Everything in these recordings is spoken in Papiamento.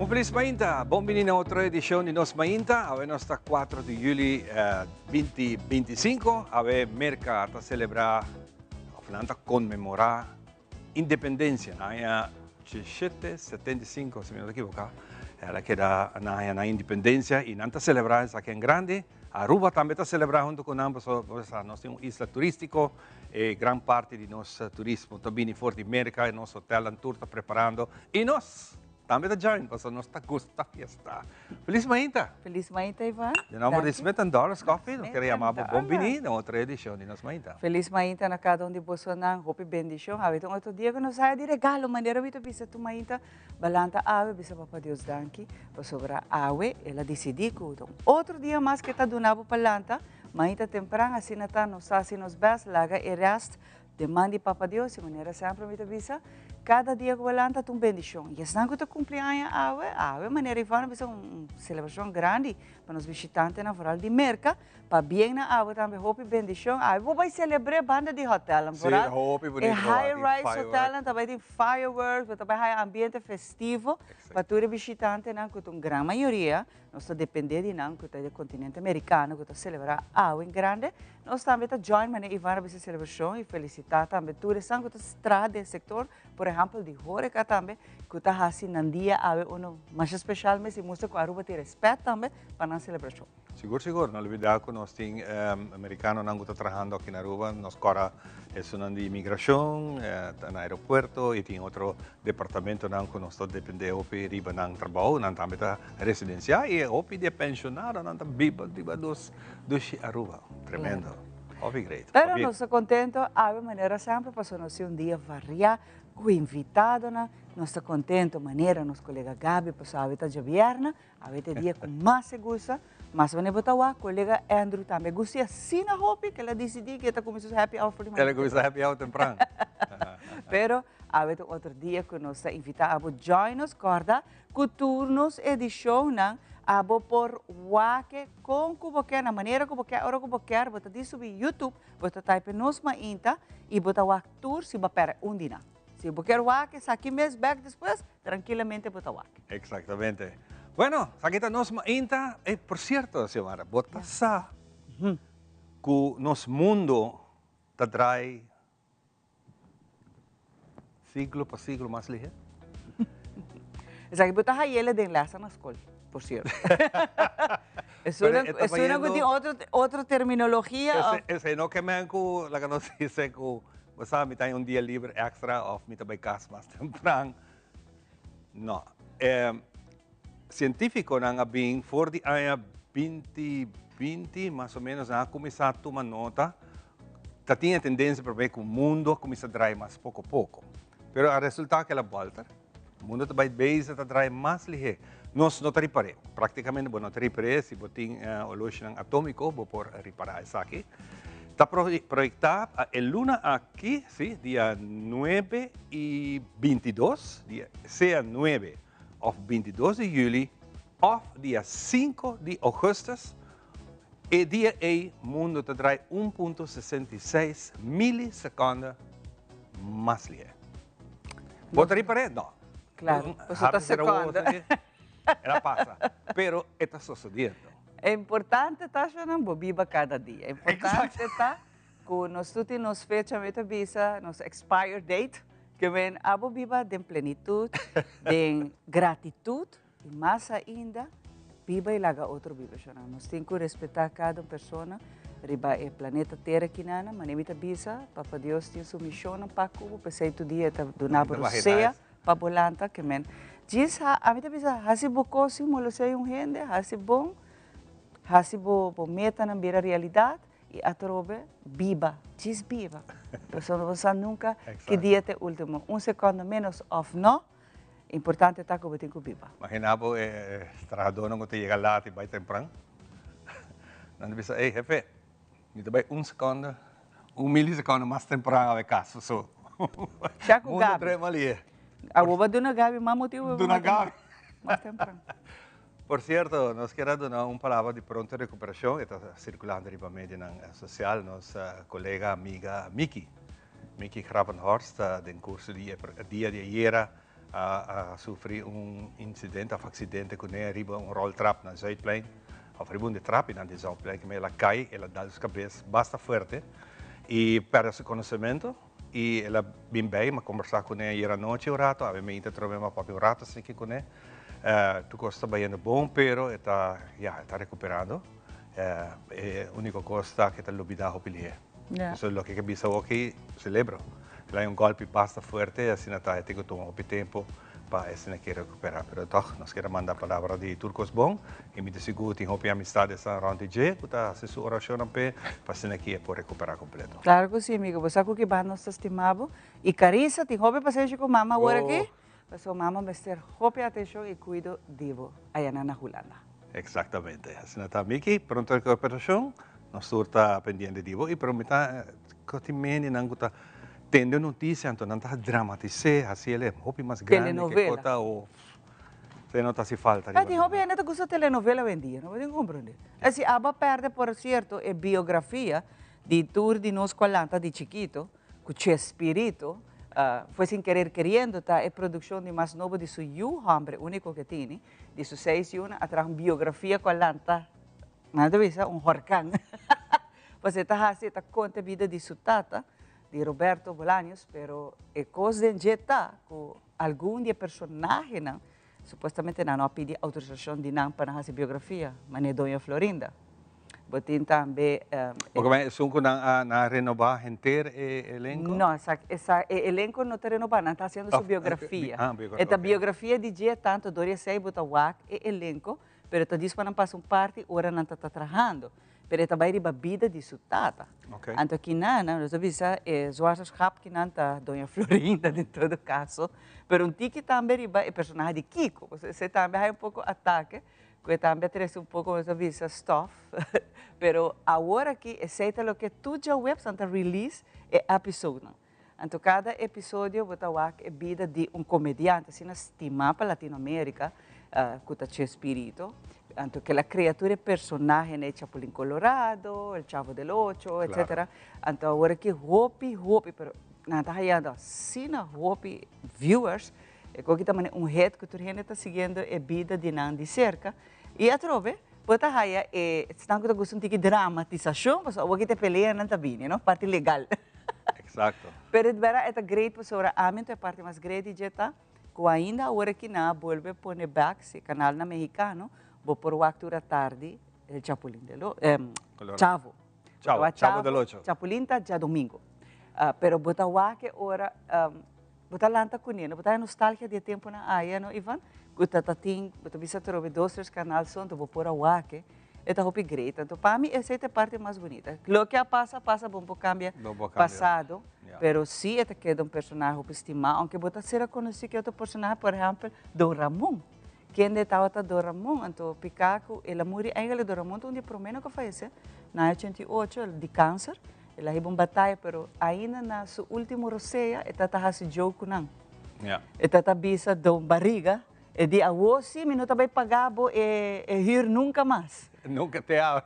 Un felis mainta, bon bini na otro edicion di Nos Mainta. Awe nos ta 4 di juli 2025. Awe Merca ta celebra, of nan ta conmemora independencia na aña 1775, si mi no ta equivoca. El a keda na aña nan independencia y nan ta celebra esaki en grande. Aruba tambe ta celebra hunto cu nan, pasobra nos tin un isla turistico. E gran parti di nos turismo ta bini for di Merca y nos hotelnan tur ta preparando. Y nos tambe ta join, pasobra nos ta gusta fiesta. Feliz mainta! Feliz mainta, Ivan. Di nomber di Smith and Dollars Coffee, nos quiere yama bo bon bini na otro edicion di Nos Mainta. Feliz mainta na cada un di bosonan. Hopi bendicion. Awe ta un otro dia cu nos haya di regalo. Manera mi ta bisa tur mainta, Balanta awe bisa Papa Dios danki, pasobra awe el a disidí ku ta un otro dia mas ku e ta duna bo pa lanta. Mainta tempran asina ta, nos hasi nos bèst, laga e rèst den man di Papa Dios i manera semper mi ta bisa, kada dia ku bo lanta ta un bendishon. I esnan ku ta kumpli aña awe, awe manera Ivana bisa un selebrashon grandi pa nos bishitantenan foral di Merka. Pabien na abo tambe hopi bendicion. Awe bo bai celebre banda di hotelnan Sí, vooral. hopi E bonito high hoor, tin rise fireworks. hotelnan ta bai tin fireworks, bo ta bai haya ambiente festivo pa tur e bishitantenan cu ta un gran mayoria, nos ta depende di nan cu ta di e continente americano cu ta celebra awe en grande. Nos tambe ta join manera Ivan a bisa e celebracion y felicita tambe tur esnan cu ta traha den sector, por ehempel di horeca tambe cu ta haci nan dia awe uno masha special mes y mustra cu Aruba tin respet tambe pa nan celebracion. Sigur sigur, no olbida ku nos tin amerikanonan ku ta trahando aki na Aruba, nos kòrda esunnan di imigrashon, ta na aeropuerto i tin otro departamentonan ku nos ta depende hopi riba nan trabou, nan tambe ta residensiá i hopi di e penshonadonan ta biba riba nos dushi Aruba. Tremendo, hopi great. Pero nos ta kontento awe manera semper pasobra nos tin un dia variá ku invitadonan, nos ta kontento manera nos kolega Gaby pasobra awe ta djabièrnè. Awe ta e dia ku mas e gusta, mas wanneer bo ta wak, kolega Andrew tambe gusta i asina hopi ku el a disidí ku e ta kuminsá su happy hour for di El a kuminsá happy hour tempran. Pero awe ta un otro dia ku nos ta invitá abo join nos, kòrda ku tur nos edishonnan abo por wak e kon ku bo ke, na manera ku bo ke, ora ku bo kier, bo ta di subi YouTube, bo ta type Nos Mainta i bo ta wak tur si bo a pèrdè un di nan. Si bo kier wak esaki mes bek despues, trankilamente bo ta wak. Exactamente. Bueno, esaki ta nos mainta. Eh, por cierto, Xiomara, bo ta sa cu nos mundo ta draai siglo pa siglo mas lihe? Esaki bo ta hayele den lesa na scol, por cierto. Esun cu tin otro, otro terminologia. Esey no ke men cu laga nos dice cu Bo sa mi ta un dia liber extra of mi ta bai cas mas tempran. No. E cientificonan a bin for di aña binti binti mas o menos nan a cuminsa tuma nota ta tin e tendencia pa bay cu mundo a cuminsa draai mas poco poco. Pero a resulta cu el a bolter. Mundo ta bai bezig ta draai mas lihé. Nos no ta ripar'é. Práktikamente bo no ta ripar'é. Si bo tin oloshinan atómiko bo por ripará esaki. Ta proyektá pa e luna aki, sí, dia nuebe i bintidos, dia sea nuebe òf bintidos di yüli òf dia sinku di ougùstùs, e dia ei mundo ta draai un punto 66 milisekònde mas lihé. Bo ta ripar'é? No. Claro, pasobra ta seconda. El a pasa, pero e ta sosodiendo. E importante ta, Shonan, bo biba cada dia. E importante ta cu nos tur tin nos fecha, mi ta bisa, nos expire date, ke men abo biba den plenitud, den gratitud, y mas ainda, biba y laga otro biba, Shonan. Nos tin cu respeta cada un persona riba e planeta Tera kinana, manera mi ta bisa, Papa Dios tin su misionnan pa cu bo, p'esey tur dia e ta duna bo rosea pa bo lanta, ke men djis ha, ami ta bisa, haci bo cos sin molestea un hende, haci bon, haci bo bo metanan bira realidad, y atrobe biba, djis biba, pasobra bo sa nunca ki dia ta e ultimo, un secondo menos of no, Importante ta ku bo tin ku biba. Magina bo e trahadónan ku ta yega lat i bai tempran. Nan ta bisa, Ey, hefe, mi ta bai un sekonde, un milisekonde mas tempran awe kas paso. Sha ku Mundu Gabi. trema lihe. Awor bo a duna Gabi mas motibu pa Duna bai Gabi. mas tempran. Por sierto, nos kier a duna un palabra di pronto rekuperashon. E ta sirkulando riba medionan sosial. Nos kolega, amiga Miki, Miki Gravenhorst, den kurso di e dia di ayera. A sufri un incidente of accidente cune riba un roltrap na Zuidplein of riba un di trapinan di Zuidplein keme el a cay, el a dal su cabes basta fuerte y perde su conocemento y el a bin bay, mi a conversa cune ayer anochi un rato, awe mi inta trobe mi a papia un rato asina cune, tur cos ta bayendo bon pero e ta ya e ta recuperando, e unico cos ta cu e ta lubida hopi lihe. Eso loke ke bisa awoki celebro. El a un golpi basta fuerte y asina ta e tin cu tuma hopi tempo pa esina ke recupera. Pero toch nos kier a manda palabra di tur cos bon y mi ta sigur tin hopi amistadesnan rond di dje cu ta haci su oracionnan p'e pa asina ki e por recupera completo. Claro cu si amigo, bo sa cu ki banda nos ta stima bo y Carissa tin hopi pasenshi cu mama awor aki, pasobra mama mester hopi atencion y cuido di bo ayanan na Hulanda. Exactamente, asina ta Miki, pronto recuperacion, nos tur ta pendiente di bo y pero mi ta cu tin mendinan cu ta tende un noticia anto nan ta dramatise haci el e hopi mas grandi ke cota o te no ta haci falta riba. Tin hopi hende ta gusta telenovela hoy-en-dia, no bo tin comprende. E si aba perde por cierto e biografia di tur di nos cu a lanta di chikito cu Chespirito, fue sin querer queriendo ta e produccion di mas nobo di su yu hombre unico ke tini. Di su seis yunan a traha un biografia ku a lanta, nan ta bisa, un horkan. Pasobra e ta hasi, e ta konta e bida di su tata, di Roberto Bolaños, pero e kos den dje ta ku algun di e personahenan supuestamente nan no a pidi outorisashon di nan pa nan hasi biografia, manera Doña Florinda. Bo tin tambe. Bo ke esun ku nan a nan a renobá henter e elenko? No, esa esa e elenko no ta renobá, nan ta hasiendo su biografia. E ta biografia di dje tantu dor di esei bo ta wak e elenko, pero ta dis pa nan pasa un parti ora nan ta ta trahando. Pero e ta bai riba bida di su tata. Anto kinan nos ta bisa e zwarte schap kinan ta Doña Florinda den todo kaso, pero un tiki tambe riba e personahe di Kiko, pasobra esei tambe a haya un poko atake. Cu e tambe a trece un poco nos a bisa stof, pero awor aki esey ta loke tur djaweps nan ta release e episodenan. Anto cada episodio bo ta wak e bida di un comediante asina stima pa Latinoamerica cu ta Chespirito, anto kila crea tur e personahenan e Chapulin Colorado, el Chavo del Ocho, etcetera. Anto awor aki hopi hopi pero nan ta hayando asina hopi viewers. E koki ta manera un hit ku tur hende ta siguiendo e bida di nan di serka. I atrobe bo ta haya e esnan ku ta gusta un tiki dramatisashon, pasobra awor ki ta e peleanan ta bini, no? Parti legal. Eksakto. Pero di bèrdat e ta great pasobra ami anto e parti mas great di dje ta ku ainda awor aki nan a bolbe pone bèk si kanalnan mehikano bo por wak tur atardi El Chapulin del o Chavo. Chavo, Chavo del Ocho. Chapulin ta djadomingo. Pero bo ta wak e ora. Bo ta lanta kuné, no? Bo ta haña nostalgia di e tempunan aya, no, Ivan? Ku ta ta tin, bo ta bisa atrobe dos, tres kanal so, anto bo por a wak e. E ta hopi great. Anto pa mi esei ta e parti mas bunita. Loke a pasa, a pasa, bo no por kambia pasado, pero si e ta keda un personahe hopi stimá, aunke bo ta ser a konosí ku e otro personahe, por ehèmpel, Don Ramon. Kende tabata Don Ramon? Anto piká ku el a muri, eigentlik Don Ramon ta un di e proménan ku a fayesé na aña 88 di kanser. El a hiba un bataya, pero ainda na su ultimo rosea e ta ta hasi joke ku nan. E ta ta bisa Don Bariga, e di awo si mi no ta bai paga bo e e huur nunka mas. Nunka te awe.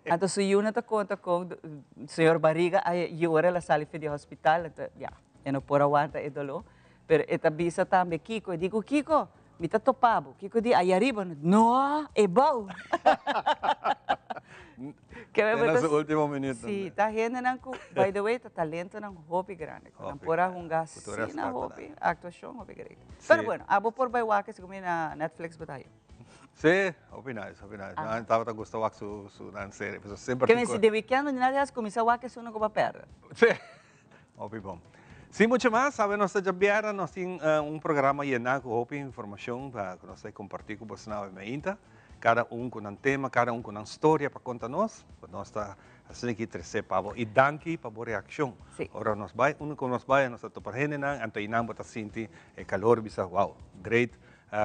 Anto su yunan ta konta kon señor Bariga a yora el a sali for di hospital, anto ya, e no por a wanta e doló. Pero e ta bisa tambe Kiko, e di ku Kiko, Mi ta topa bo. Kiko di aya riba? No, e bou. Te na su ultimo minuut. Si, ta hendenan ku, by the way, ta talentonan hopi grandi. Ku nan por a hunga asina hopi, aktuashon hopi great. Pero bueno, abo por bai wak esei ku mi na Netflix bo ta haña. Si, hopi nice, hopi nice. Mi tabata gusta wak su su nan serie, pasobra semper tin. Ke men si den weekend no nadie has kuminsá wak esun ku bo a pèrdè. Si. Hopi bon. Sin mucho mas, sabe nos ta djabièrnè, nos tin un programa yená ku hopi informashon pa ku nos ta kompartí ku bosnan awe meinta. Kada un ku nan tema, kada un ku nan storia pa konta nos. Nos ta asina aki tresé pa bo. I danki pa bo reakshon. Ora nos bai, unda ku nos bai nos ta topa hendenan, anto einan bo ta sinti e kalor bisa, wow, great.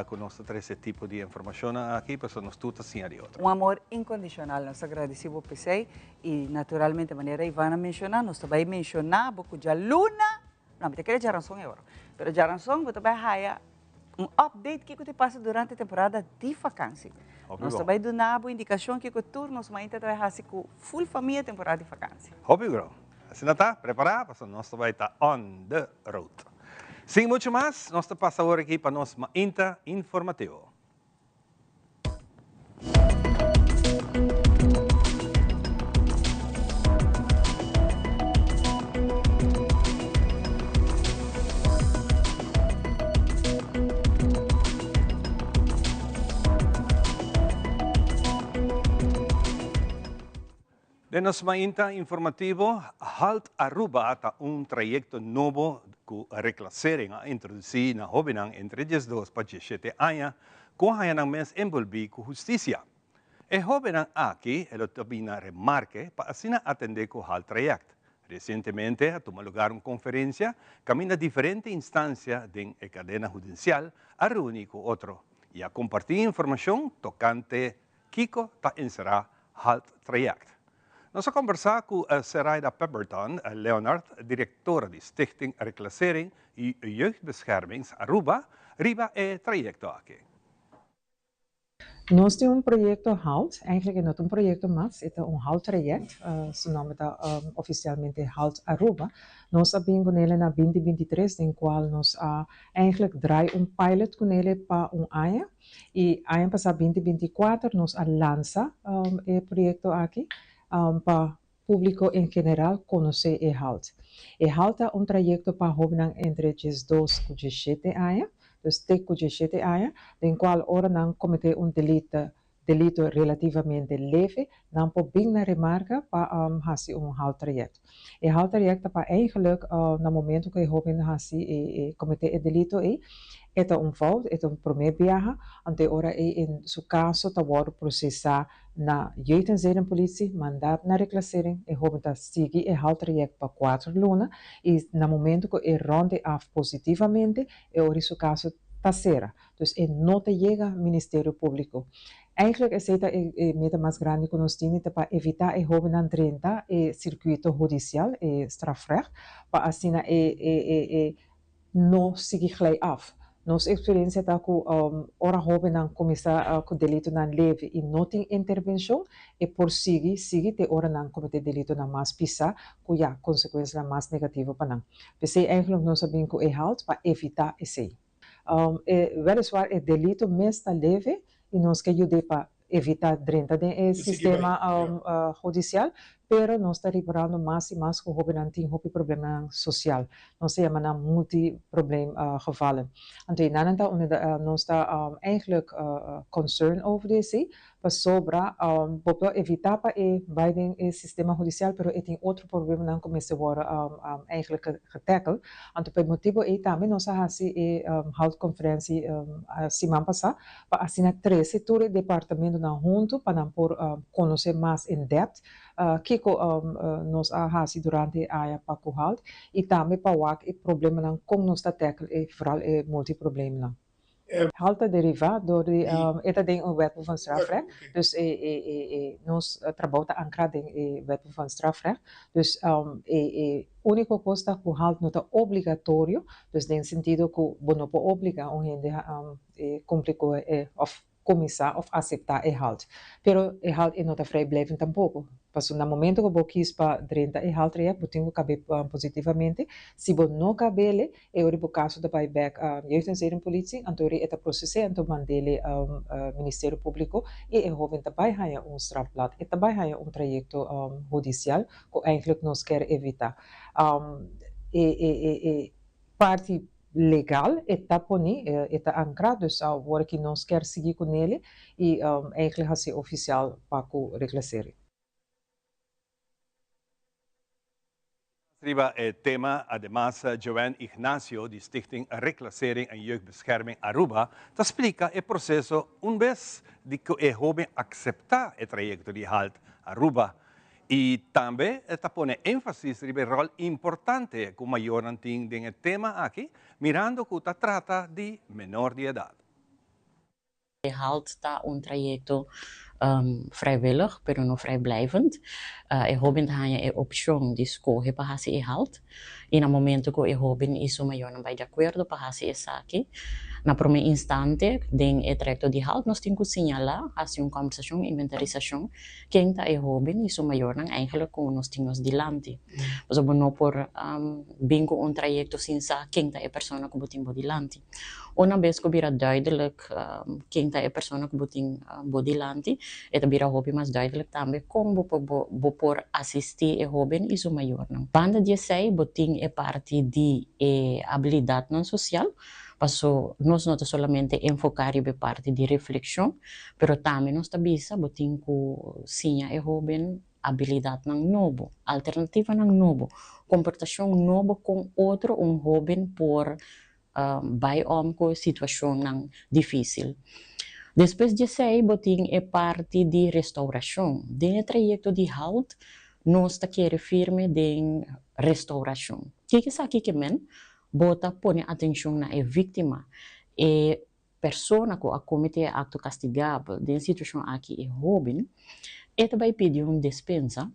Cu nos ta trece e tipo di informacionnan aki pasobra nos tur ta siña di otro. Un amor incondicional. Nos ta gradici bo p'esey y naturalmente manera Ivan a menciona nos ta bay menciona bo cu djaluna, no mi ta kere djaranson e ora, pero djaranson bo ta bay haya un update kico ta pasa durante temporada di vakantie. Nos ta bay duna bo indicacion kico tur nos mainta ta bay haci cu full famia temporada di vakantie. Hopi bro. Asina ta, prepara pasobra nos ta bay ta on the road. Sin mucho mas, nos ta pasa awor aki pa nos Mainta Informativo. Den nos Mainta Informativo, Halt Aruba ta un trayecto nobo cu Reclassering a introduci na hobennan entre 12 pa 17 aña cu a haya nan mes envolvi cu husticia. E hobennan aki lo ta bin na remarke pa asina atende cu Halt Traject. Recientemente a tuma lugar un conferencia caminda diferente instancia den e cadena hudicial a reuni cu otro y a comparti informacion tocante kico ta encera Halt Traject. Nos a combersa cu Seraida Pemberton Leonard, directora di Stichting Reclassering y Jeugdbescherming Aruba, riba e trayecto aki. Nos tin un proyecto Halt, eigenlijk e no ta un proyecto mas, e ta un Halt traject, su nomber ta oficialmente Halt Aruba. Nos a bin cunele na 2023 den cual nos a eigenlijk draai un pilot cunele pa un aña y aña pasa 2024 nos a lansa e proyecto aki pa publico en general conoce e Halt. E Halt ta un trayecto pa hobennan entre 12 cu 17 aña, dus te cu 17 aña, den cual ora nan comete un delito relativamente leve, nan por bin na remarca pa haci un Halt traject. E Halt traject ta pa eigenlijk na momento cu e hoben haci e comete e delito ey, e ta un fout, e ta un prome biaha, anto ora ey in su caso ta wordo procesa na Jeugd- en Zedenpolitie, manda na reclassering, e hoben ta sigui e Halt traject pa 4 luna y na momento cu e rond af positivamente, e ora su caso ta cera. Dus e no ta yega Ministerio Publico. Eigenlijk esey ta e meta mas grandi cu nos tin, pa evita e hobennan drenta e circuito hudicial, e strafrecht, pa asina e no sigui glij af. Nos experiencia ta cu ora hobennan cuminsa cu delitonan leve y no tin intervencion, e por sigui, sigui te ora nan comete delitonan mas pisa, cu ya consecuencianan mas negativo pa nan. Pesey eigenlijk nos a bin cu e Halt pa evita esey. E, weliswaar e delito mes ta leve y nos kier yuda pa evita drenta den e sistema hudicial, pero nos ta riparando mas y mas cu hobennan tin hopi problema social. Nos ta yama nan multiprobleem gevallen. Anto, nan ta nos ta eigenlijk concern over esey, pasobra bo por evita pa e bay den e sistema hudicial, pero e tin otro problemanan cu mester wordo eigenlijk getackeld. Anto, pa motibo ey tambe nos a haci e Halt conferentie siman pasa, pa asina trece tur departamentonan hunto pa nan por conoce mas in depth kico nos a haci durante aña pa cu Halt y tambe pa wak e problemanan con nos ta tackle e vooral e multiprobleemnan. Halt ta deriva door di e ta den un wetboek van strafrecht. Dus e nos trabou ta ancra den e wetboek van strafrecht. Dus e unico cos ta cu Halt no ta obligatorio, dus den sentido cu bo no por obliga un hende cumpli cu of cuminsa of acepta e Halt. Pero e Halt e no ta vrijblijvend tampoco. Paso na momento cu bo kies pa drenta e Halt traject, bo tin cu cabe positivamente. Si bo no cabele, e ora bo caso ta bay back Jeugd- en Zedenpolitie, anto e ta procesa, anto mandele Ministerio Publico y e hoben ta bay haya un strafblad. E ta bay haya un trayecto hudicial cu eigenlijk nos kier evita. E parti legal ta poni, ta ancra, dus awor cu nos kier sigui cu ne y eigenlijk haci oficial pa cu reclassering. Riba e tema, ademas, Joanne Ignacio, di Stichting Reclassering en Jeugdbescherming Aruba, ta splica e proceso un bes di cu e hoben acepta e trayecto di Halt Aruba. Y tambe ta pone enfasis riba e rol importante cu mayornan tin den e tema aki, mirando cu ta trata di menor di edad. Halt ta un trayecto Vrijwillig, pero no vrijblijvend. E hóben ta haña e opshon di skohe pa hasi e halt i na momento ku e hóben i su mayornan bai di akuerdo pa hasi esaki, na promé instante den e trayekto di halt nos tin ku siñalá, hasi un kòmbersashon, inventarisashon, ken ta e hóben i su mayornan eigenlijk ku nos tin nos dilanti. Pasobra bo no por bin ku un trayekto sin sa ken ta e persona ku bo tin bo dilanti. Una bes ku bira duidelijk ken ta e persona ku bo tin bo dilanti, e ta bira hopi mas duidelijk tambe kon bo por bo por asistí e hóben i su mayornan. Banda di esei bo tin e parti di e abilidatnan sosial, paso nos no ta solamente enfoká riba e parti di reflekshon, pero tambe nos ta bisa bo tin ku siña e hóben abilidatnan nobo, alternativanan nobo, komportashon nobo kon otro un hóben por bai om ku situashonnan difísil. Despues di esei bo tin e parti di restourashon. Den e trayekto di halt nos ta kere firme den restourashon. Kiko esaki ke men? Bo ta pone atenshon na e víktima, e persona ku a kometé e akto kastigabel, den e situashon aki e hóben, e ta bai pidi un despensa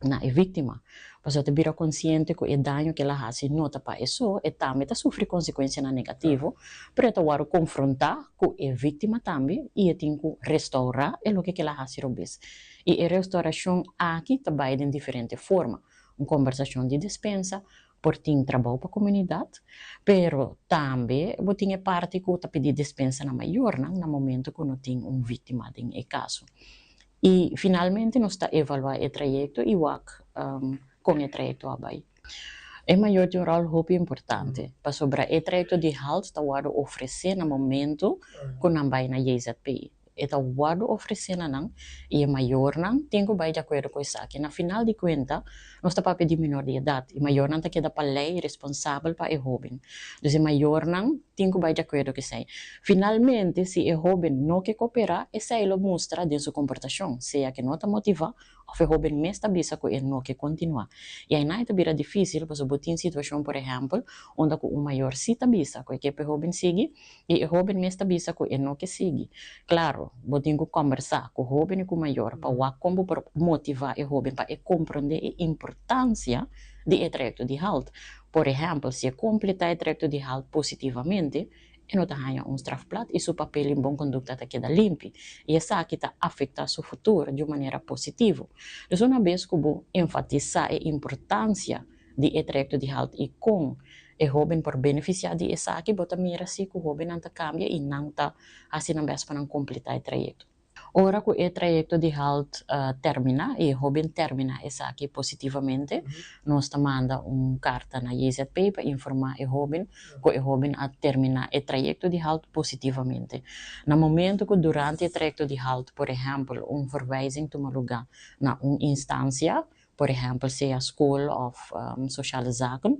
na e víktima, pasobra e ta bira konsiente ku e daño ku el a hasi no ta pa e so, e tambe ta sufri konsekuensianan negativo, pero e ta wòrdu konfrontá ku e víktima tambe i e tin ku restourá e loke ku el a hasi robes. I e restourashon aki ta bai den diferente forma, un kombersashon di despensa, por tin trabou pa komunidat, pero tambe bo tin e parti ku ta pidi despensa na mayornan na momento ku no tin un víktima den e kaso. I finalmente nos ta evaluá e trayekto i wak kon e trayekto a bai. E mayor tin un ròl hopi importante, pasobra e trayekto di halt ta wòrdu ofresé na momento ku nan bai na JZP. E ta wòrdu ofresé na nan i e mayornan tin ku bai di akuerdo ku esaki. Na final di kuenta nos ta papia di minor di edat i mayornan ta keda pa lei responsabel pa e hóben. Dus e mayornan tin ku bai di akuerdo ku esei. Finalmente si e hóben no ke koperá esei lo mustra den su komportashon, sea ke no ta motivá òf e hóben mes ta bisa ku e no ke kontinuá. I ainan e ta bira difísil pasobra bo tin situashon por ehèmpel unda ku un mayor sí ta bisa ku e ke pa e hóben sigui, I e hóben mes ta bisa ku e no ke sigui. Klaro, bo tin ku kòmbersá ku hóben i ku mayor pa wak kon bo por motivá e hóben pa e komprondé e importansia di e trayekto di halt. Por ehèmpel, si e kompletá e trayekto di halt positivamente, e no ta haña un strafblad i su papel in bon kondukta ta keda limpi. I esaki ta afektá su futuro di un manera positivo. Dus una bes ku bo enfatisá e importansia di e trayekto di halt i kon e hóben por benefisiá di esaki, bo ta mira si ku hóbennan ta kambia i nan ta hasi nan bèst pa nan kompletá e trayekto. Ora ku e trayekto di halt terminá i e hóben terminá esaki positivamente, nos ta manda un karta na JZP pa informá e hóben ku e hóben a terminá e trayekto di halt positivamente. Na momento ku durante e trayekto di halt, por ehèmpel, un verwijzing tuma lugá na un instansia, Por ehèmpel sea skol òf sociale zaken,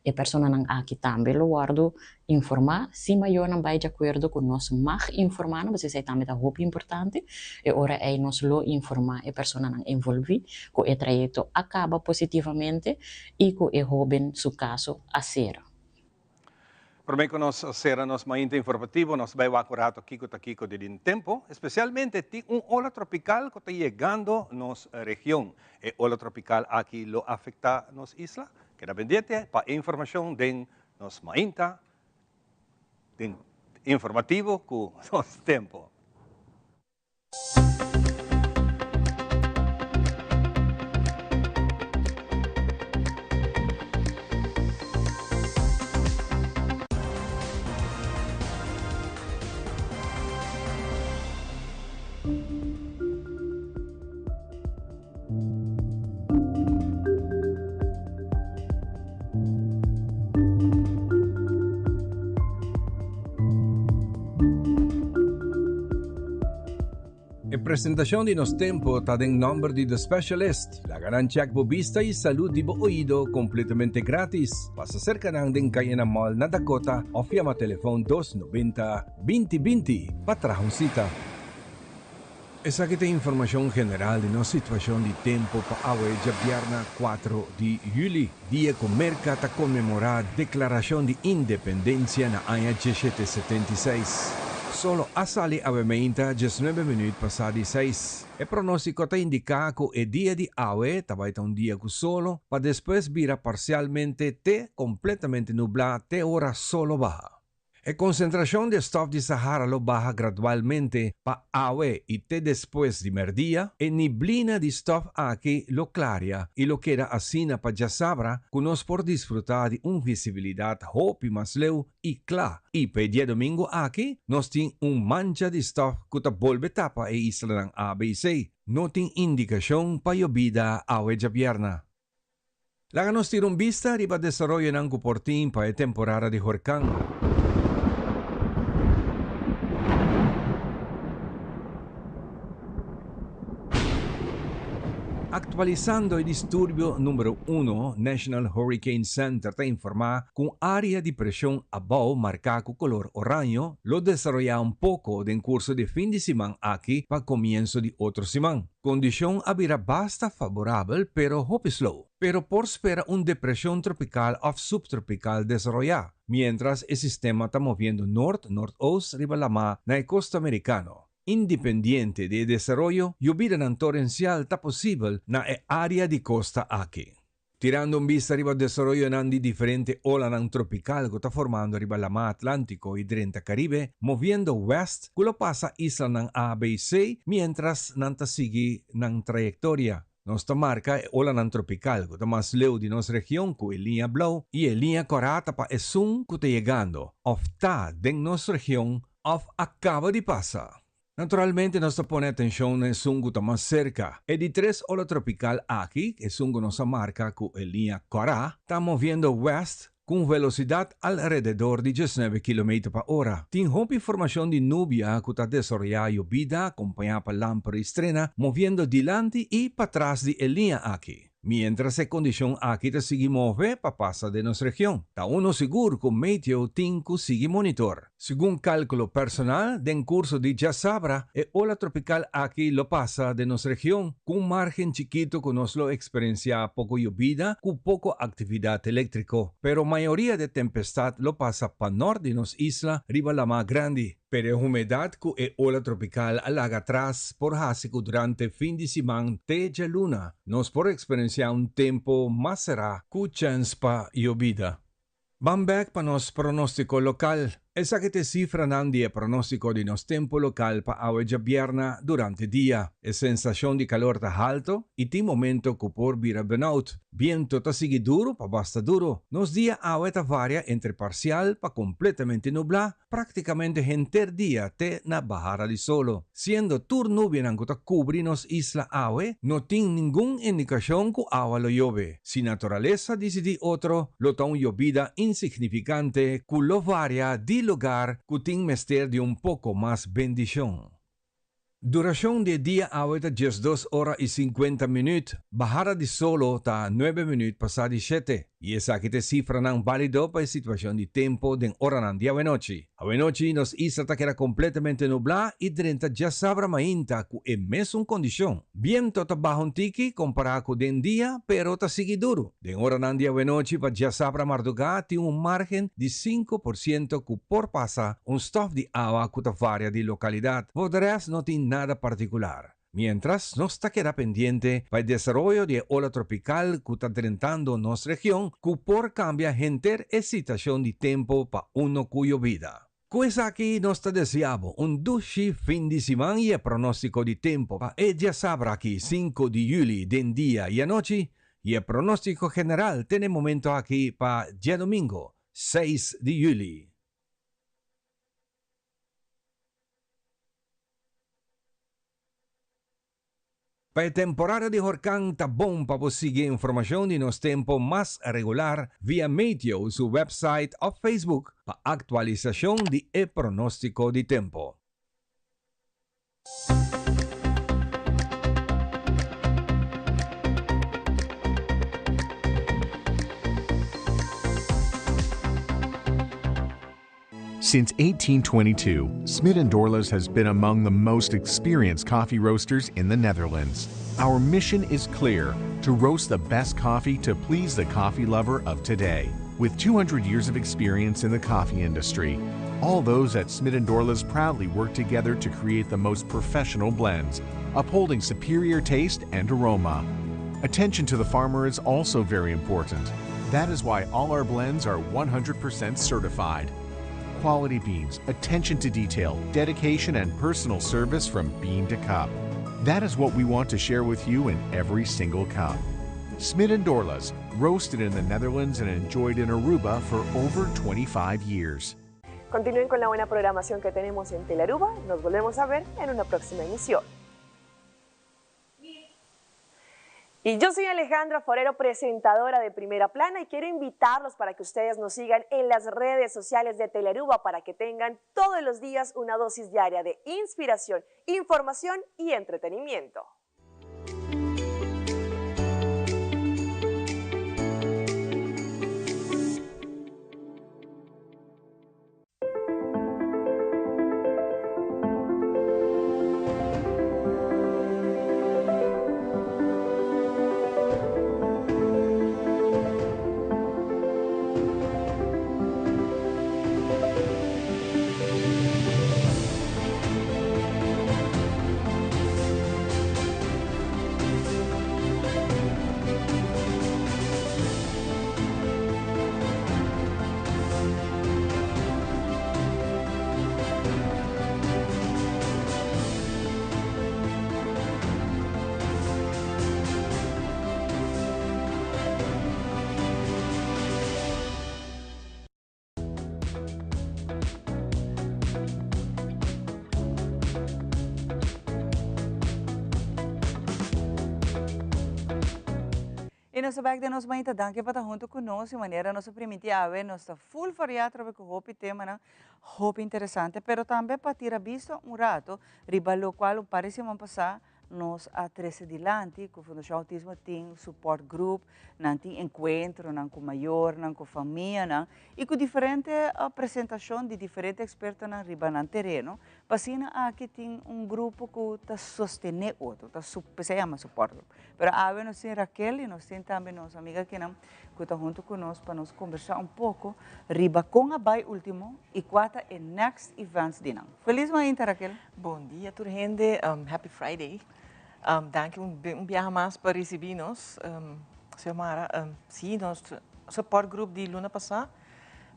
e personanan aki tambe lo wòrdu informá. Si mayornan bai di akuerdo ku nos mag informá nan, pasobra esei tambe ta hopi importante, e ora ei nos lo informá e personanan envolví ku e trayekto a kaba positivamente i ku e hóben su kaso a sera. Prome ku nos sera nos mainta informativo, nos bai wak un rato kiko ta kiko di den tempo. Espesialmente tin un ola tropikal ku ta yegando nos region. E ola tropikal aki lo afektá nos isla? Keda pendiente pa e informashon den nos mainta den informativo ku nos tempo. E presentacion di Nos Tempo ta den nomber di The Specialist. Laga nan check bo bista y salud di bo oido completamente gratis. Pasa cerca nan den Cayena Mall na Dakota of yama telefon 290 20 20 pa traha un cita. Esaki ta informashon general di nos situashon di tempu pa awe djabièrnè kuatro di yüli, dia ku Merka ta konmemorá Deklarashon di Independensia na aña diesshete setenta i seis. Solo a sali awe meinta 19 minuut pasa di 6. E pronostico ta indica cu e dia di awe ta bay ta un dia cu solo, pa despues bira parcialmente te completamente nubla te ora solo baha. E concentracion di e stof di Sahara lo baha gradualmente pa awe y te despues di merdia, e niblina di stof aki lo claria y lo keda asina pa djasabra cu nos por disfruta di un visibilidad hopi mas leu y cla. Y pa e diadomingo aki nos tin un mancha di stof cu ta bolbe tapa e islanan ABC. No tin indicacion pa yobida awe djabierna. Laga nos tira un bista riba desaroyonan ku por tin pa e temporada di horkan. Aktualisando e disturbio numero uno, National Hurricane Center ta informá ku un área di preshon abou marká ku kolor oraño lo desaroyá un poko den kurso di fin di siman aki pa komienso di otro siman. Kondishon a bira basta faborabel pero hopi slow. Pero por spera un depreshon tropikal òf suptropikal desaroyá, miéntras e sistema ta moviendo nort nortoost riba lamá na e kosta merikano. Independiente di e desaroyo, yobidanan torensial ta posibel na e área di kosta aki. Tirando un bista riba desaroyonan di diferente olanan tropikal ku ta formando riba Lamá Atlántiko i drenta Karibe, moviendo wèst ku lo pasa islanan A, B i C miéntras nan ta sigui nan trayektoria. Nos ta marka e olanan tropikal ku ta mas leu di nos region ku e liña blou i e liña kòrá ta pa esun ku ta yegando òf ta den nos region òf a kaba di pasa. Naturalmente nos ta pone atencion na esun cu ta mas cerca. E di tres ola tropical aki, esun cu nos a marca cu e liña cora, ta moviendo west cu un velocidad alrededor di 19 kilometer pa ora. Tin hopi formacion di nubia cu ta desaroya yobida acompaña pa lamper y strena moviendo dilanti y patras di e liña aki. Mientras e kondishon aki ta sigui move pa pasa den nos region, ta uno sigur ku meteo tin ku sigui monitor. Segun kalkulo personal, den kurso di djasabra e ola tropikal aki lo pasa den nos region ku un margen chikitu ku nos lo eksperensiá poko yobida ku poko aktividat eléktriko. Pero mayoria di e tempestat lo pasa panòrt di nos isla riba lamá grandi. Pero e humedat ku e ola tropikal a laga atras por hasi ku durante fin di siman te djaluna nos por eksperensiá un tempu mas será ku chèns pa yobida. Ban bèk pa nos pronóstiko lokal. Esaki ta e sifranan di e pronóstiko di nos tempu lokal pa awe djabièrna durante dia. E sensashon di kalor ta haltu i tin momento ku por bira benout. Biento ta sigui duru pa basta duru. Nos dia awe ta varia entre parsial pa kompletamente nublá Práktikamente henter dia te na bahara di solo. Siendo tur nubianan ku ta kubri nos isla awe, no tin ningun indikashon ku awa lo yobe. Si naturalesa disidí otro, lo ta un yobida insignifikante ku lo varia di lugar ku tin mester di un poko mas bendishon. Durashon di e dia awe ta 12 ora i 50 minüt, bahada di solo ta 9 minüt pasá di shete. I esaki ta e sifranan bálido pa e situashon di tempu den oranan di awenochi. Awenochi nos isla ta keda kompletamente nublá i drenta djasabra mainta ku e mesun kondishon. Biento ta baha un tiki kompará ku den dia, pero ta sigui duru. Den oranan di awenochi pa djasabra mardugá tin un márgen di 5% ku por pasa un stòf di awa ku ta varia di lokalidat. For de rèst no tin nada partikular. Miéntras nos ta keda pendiente pa e desaroyo di e ola tropikal ku ta drentando nos region ku por kambia henter e sitashon di tempu pa uno ku yobida. Ku esaki nos ta deseá bo un dushi fin di siman i e pronóstiko di tempu pa e djasabra aki 5 di yüli den dia i anochi i e pronóstiko general te n'e momento aki pa djadomingo 6 di yüli. Pa e temporada di horkan ta bon pa bo sigui informashon di nos tempo mas regular via Meteo su website òf Facebook pa aktualisashon di e pronóstiko di tempo. Since 1822, Smit & Dorlas has been among the most experienced coffee roasters in the Netherlands. Our mission is clear: to roast the best coffee to please the coffee lover of today. With 200 years of experience in the coffee industry, All those at Smit & Dorla's proudly work together to create the most professional blends, upholding superior taste and aroma. Attention to the farmer is also very important. That is why all our blends are 100% certified. Quality beans, attention to detail, dedication, and personal service from bean to cup. That is what we want to share with you in every single cup. Smit and Dorlas, roasted in the Netherlands and enjoyed in Aruba for over 25 years. Continúen con la buena programación que tenemos en Telaruba. Nos volvemos a ver en una próxima emisión. Y yo soy Alejandra Forero, presentadora de Primera Plana, y quiero invitarlos para que ustedes nos sigan en las redes sociales de Telearuba para que tengan todos los días una dosis diaria de inspiración, información y entretenimiento. Y nos ta back den nos mainta danki pa ta hunto cu nos y manera nos a priminti awe nos ta full varia atrobe cu hopi temanan hopi interesante pero tambe pa tira bista un rato riba locual un par di siman pasa nos a trece dilanti cu Fundacion Autismo tin support group, nan tin encuentronan cu mayornan, cu famianan y cu diferente presentacion di diferente expertonan riba nan tereno, pa asina aki tin un grupo cu ta sostene otro, ta p'esei yama support group. Pero awe nos tin Raquel y nos tin tambe nos amiga akinan cu ta hunto cu nos pa nos combersa un poco riba con a bay ultimo y cua ta e next events di nan. Feliz mainta Raquel! Bon dia tur hende, happy Friday. Danki un biaha mas pa ricibi nos, Xiomara. Si, nos support group di luna pasa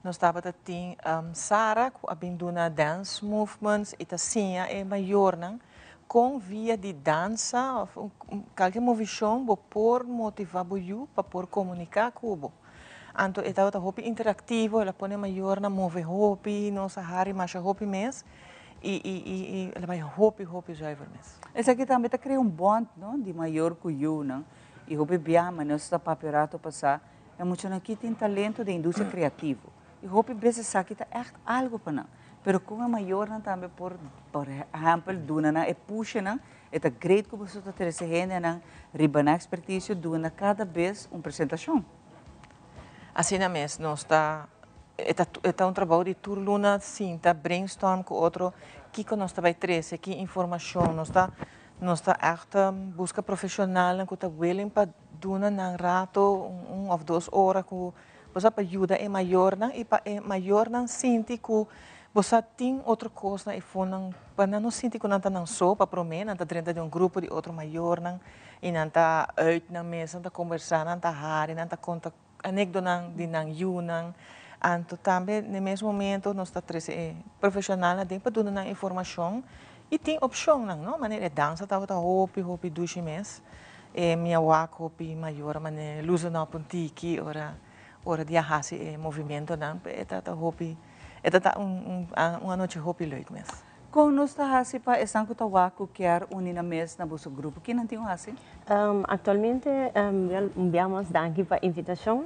nos tabata tin Sara cu a bin duna dance movements y ta siña e mayornan con via di dansa of cualkier movicion bo por motiva bo yu pa por comunica cu bo. Anto e tabata hopi interactivo, el a pone mayornan move hopi, nos a hari masha hopi mes. Y y y y el a bai hopi hopi zuiver mes. Esaki tambe ta crea un bond no di mayor cu yunan y hopi bia manera nos ta papia rato pasa e muchanan aki tin talento den industria creativo y hopi bes esaki ta echt algo pa nan pero con e mayornan tambe por por ehempel duna nan e pushenan e ta great cu boso ta trece hendenan riba nan experticio duna cada bes un presentacion. Asina mes nos ta E ta e ta un trabou di tur luna sinta brainstorm ku otro kiko nos ta bai trese, ki informashon. Nos ta nos ta ègt buska profeshonalnan ku ta willing pa duna nan rato un un òf dos ora ku bo sa pa yuda e mayornan i pa e mayornan sinti ku bo sa tin otro kos na e fonan pa nan no sinti ku nan ta nan so pa promé nan ta drenta den un grupo di otro mayornan i nan ta uit nan mes nan ta kombersá nan ta hari nan ta konta anekdonan di nan yunan. Anto tambe n'e mes momento nos ta trese e profeshonalnan aden pa duna nan informashon i tin opshonnan, no? Manera e dansa tabata hopi hopi dushi mes. E mi a wak hopi mayor manera loosen up un tiki ora ora di a hasi e movimentonan, pero e tabata hopi e tabata un un anochi hopi leuk mes. Kon nos ta hasi pa esnan ku ta wak ku kier uni nan mes na boso grupo? Ki nan tin ku hasi? Aktualmente, wel un bia mas danki pa invitashon.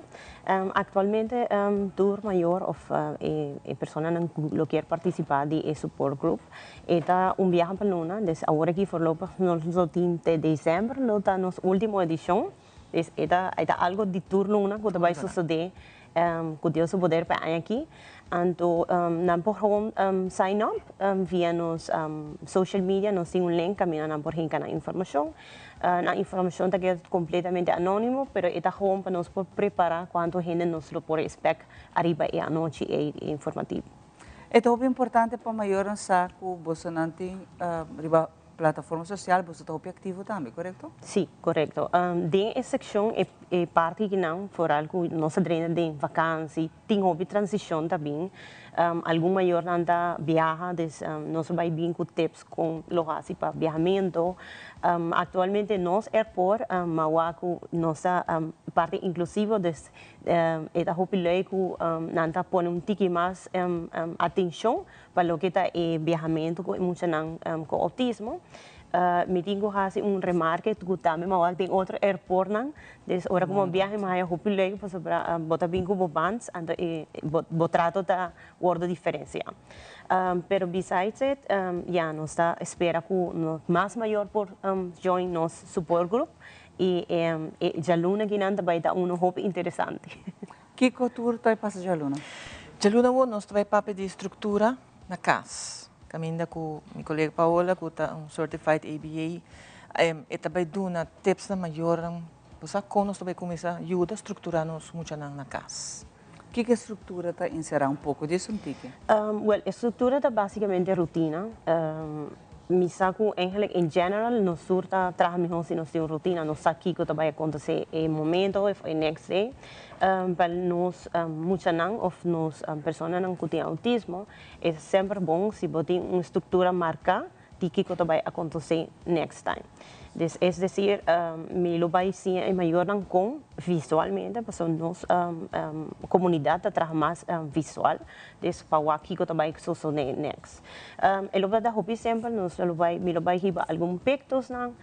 Aktualmente tur mayor òf e personanan ku lo kier partisipá di e support group e ta un biaha pa luna. Des awor aki voorlopig nos lo tin te desèmber lo ta nos último edishon. Des e ta e ta algo di tur luna ku ta bai sosodé ku Dios su poder pa e aña aki. Anto nan por gewoon sign up via nos social media, nos tin un link kaminda nan por hinka nan informashon. Nan informashon ta keda kompletamente anónimo, pero e ta gewoon pa nos por prepará kuantu hende nos lo por expect ariba e anochi ei informativo. E ta hopi importante pa mayornan sa ku bosonan tin riba plataforma social, boso ta hopi aktivo tambe, korekto? Sí, korekto. Den e sekshon, e parti kinan, foral ku nos ta drenta den vakansi, tin hopi transishon ta bin. Algun mayornan ta biaha, dus nos a bai bin ku tips kon lo hasi pa biahamentu. Aktualmente nos airport, mawa ku nos ta parti inklusivo, dus E ta hopi leuk ku nan ta pone un tiki mas atenshon pa loke ta e biahamentu ku e muchanan ku outismo. Mi tin ku hasi un remarke ku tambe mi a wak den otro airportnan, des ora ku bo biaha mi a haya hopi leuk pasobra bo ta bin ku bo bans anto e bo trato ta wordo diferensia. Pero besides it ya nos ta spera ku mas mayor por join nos support group I e djaluna kinan ta bai ta unu hopi interesante. Kiko tur ta pasa djaluna? Djaluna awor nos ta bai papia di struktura na kas. Kaminda ku mi kolega Paola ku ta un certified ABA e ta bai duna tips na mayornan bo sa kon nos ta bai kuminsá yuda strukturá nos muchanan na kas. Kiko e struktura ta enserá un poko di esun tiki? Wèl, e struktura ta básikamente rutina. Mi sa ku eigenlijk in general nos tur ta traha mihó si nos tin un rutina. Nos sa kiko ta bai akontesé e momento òf e next day. Pa nos muchanan òf nos personanan ku tin outismo e semper bon si bo tin un struktura marká di kiko ta bai akontesé next time. Dus es decir, mi lo bai siña e mayornan kon visualmente, pasobra nos komunidat ta traha mas visual, dus pa wak kiko ta bai sosodé next. E lo bai ta hopi simpel, nos lo bai, mi lo bai hiba algun pictosnan,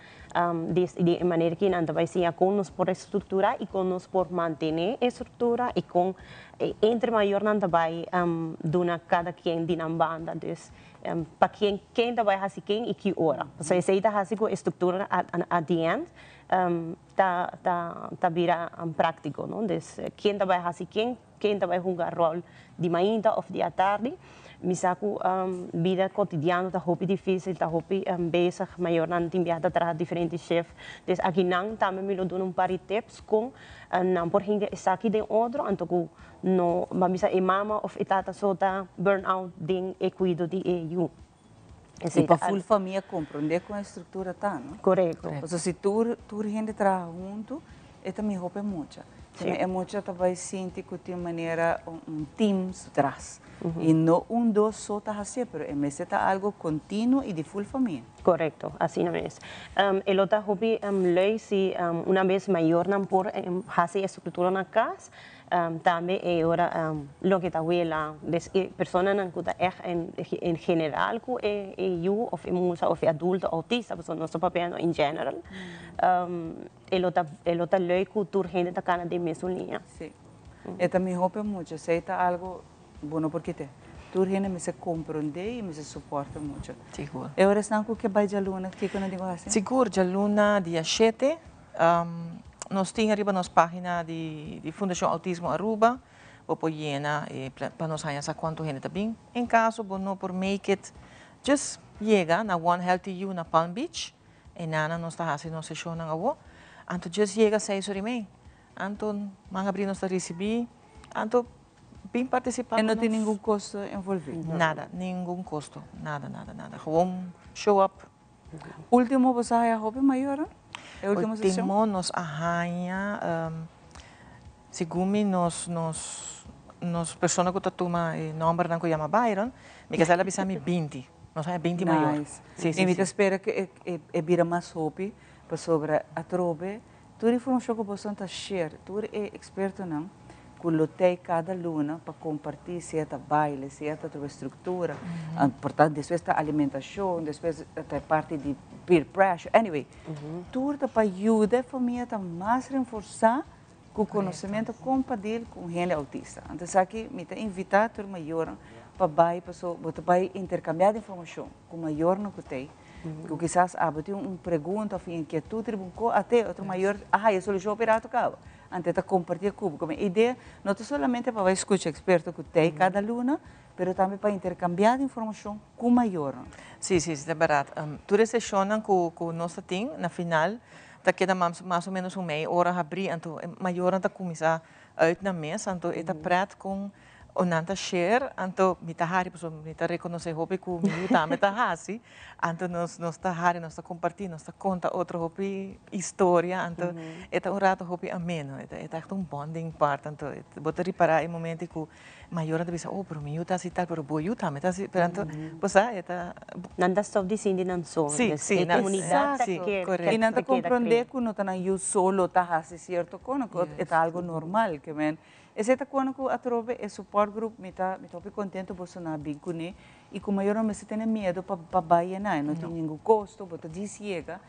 di e manera ki nan ta bai siña kon nos por estrukturá i kon nos por mantené e struktura i kon entre mayornan ta bai duna kada kien di nan banda. Dus Pa ken ken ta bai hasi ken i ki ora. Pasobra esei ta hasi ku e struktura at the end ta ta ta bira práktiko, no. Dus ken ta bai hasi ken, ken ta bai hunga ròl di mainta òf di atardi. Mi sa ku bida kotidiano ta hopi difísil, ta hopi bezig, mayornan tin biaha ta traha diferente shift. Dus akinan tambe mi lo duna un par di tips kon nan por hinka esaki den otro anto ku No ba bisa e mama of e tata so ta burn out den e cuido di e yu. I pa full famia comprende con e structura ta, no? Correcto. Pasobra si tur tur hende traha hunto, e ta miho pa e mucha. Si. E mucha ta bai sinti cu tin manera un team su tras. I no un dos so ta hacié, pero e mester ta algo continuo i di full famia. Correcto, asina mes. E lo ta hopi leuk si una bes mayornan por haci e structura na cas, Tambe e ora loke ta wela des e personanan ku ta ègt en general ku e yu òf e mucha òf e adulto outista pasobra nos ta papiando in general e lo ta e lo ta leuk ku tur hende ta kana den mesun liña. Sí. E ta mihó pa e mucha. Esei ta algo bo no por kit'é. Tur hende mester komprondé i mester soporta mucha. Sigur. E ora esnan ku ke bai djaluna kiko nan tin ku hasi? Sigur, djaluna dia shete Nos tin ariba nos pagina di Fundacion Autismo Aruba, bo por yena pa nos haña sa cuanto hende ta bin. En caso bo no por make it, just yega na One Healthy You na Palm Beach, enanan nos ta haci nos sesionnan awo. Anto just yega seis ora y mei, anto man abri nos ta ricibi, anto bin participa cu nos. E no tin ningun costo envolvi? Nada, ningun costo, nada, nada, nada. Gewoon show up. Ultimo bo sa haya hopi mayornan? E ultimo sesion? Ultimo nos a haya, segun mi nos nos nos persona ku ta tuma e nombernan ku yama Byron, mi ke sa el a bisa mi binti. Nos haya binti mayor. Nice. Si, si, I mi ta spera ku e bira mas hopi pasobra atrobe Tur informashon ku boso ta share, tur e ekspertonan ku lo tei kada luna pa kompartí sea ta baile, sea ta trobe struktura, por ta despues ta alimentashon, despues ta e parti di peer pressure, anyway, tur ta pa yuda e famia ta mas renforsá ku konosementu kon pa deal ku un hende outista. Anto esaki mi ta invitá tur mayornan pa bai paso bo ta bai interkambiá di informashon ku mayornan ku tei. Ku kisas abo tin un pregunta òf inkietut riba un ko ate otro mayor a haya solushon hopi rato kaba. Ante ta kompartí ku bo. Komo e idea no ta solamente pa bai skucha eksperto ku tei kada luna, pero tambe pa interkambiá di informashon ku mayornan. Sí, sí, sí, ta bèrdat. Tur e seshonnan ku ku nos ta tin na final ta keda mas mas o ménos un mei ora habrí, anto e mayornan ta kuminsá uit nan mes, anto e ta prèt kon. O nan ta share, anto mi ta hari pasobra mi ta rekonosé hopi ku mi yu tambe ta hasi, anto nos nos ta hari, nos ta kompartí, nos ta konta otro hopi historia, anto e ta un rato hopi ameno, e ta e ta ègt un bonding part, anto bo ta ripará e momento ku mayornan ta bisa, oh pero mi yu ta hasi tal, pero bo yu tambe ta hasi, pero anto bo sa e ta. Nan ta stòp di sinti nan so, Sí, dus sí, e nan, komunidat ta sí, keda korekto. I nan ta keda krea. komprondé ku no ta nan yu so lo ta hasi sierto kos, ku e ta algu normal, ke men Esei ta cuando cu atrobe e support group mi ta mi ta hopi contento boso na bin cune y cu mayor no mester tene miedo pa pa bay ena e no tin ningun costo bo ta djis yega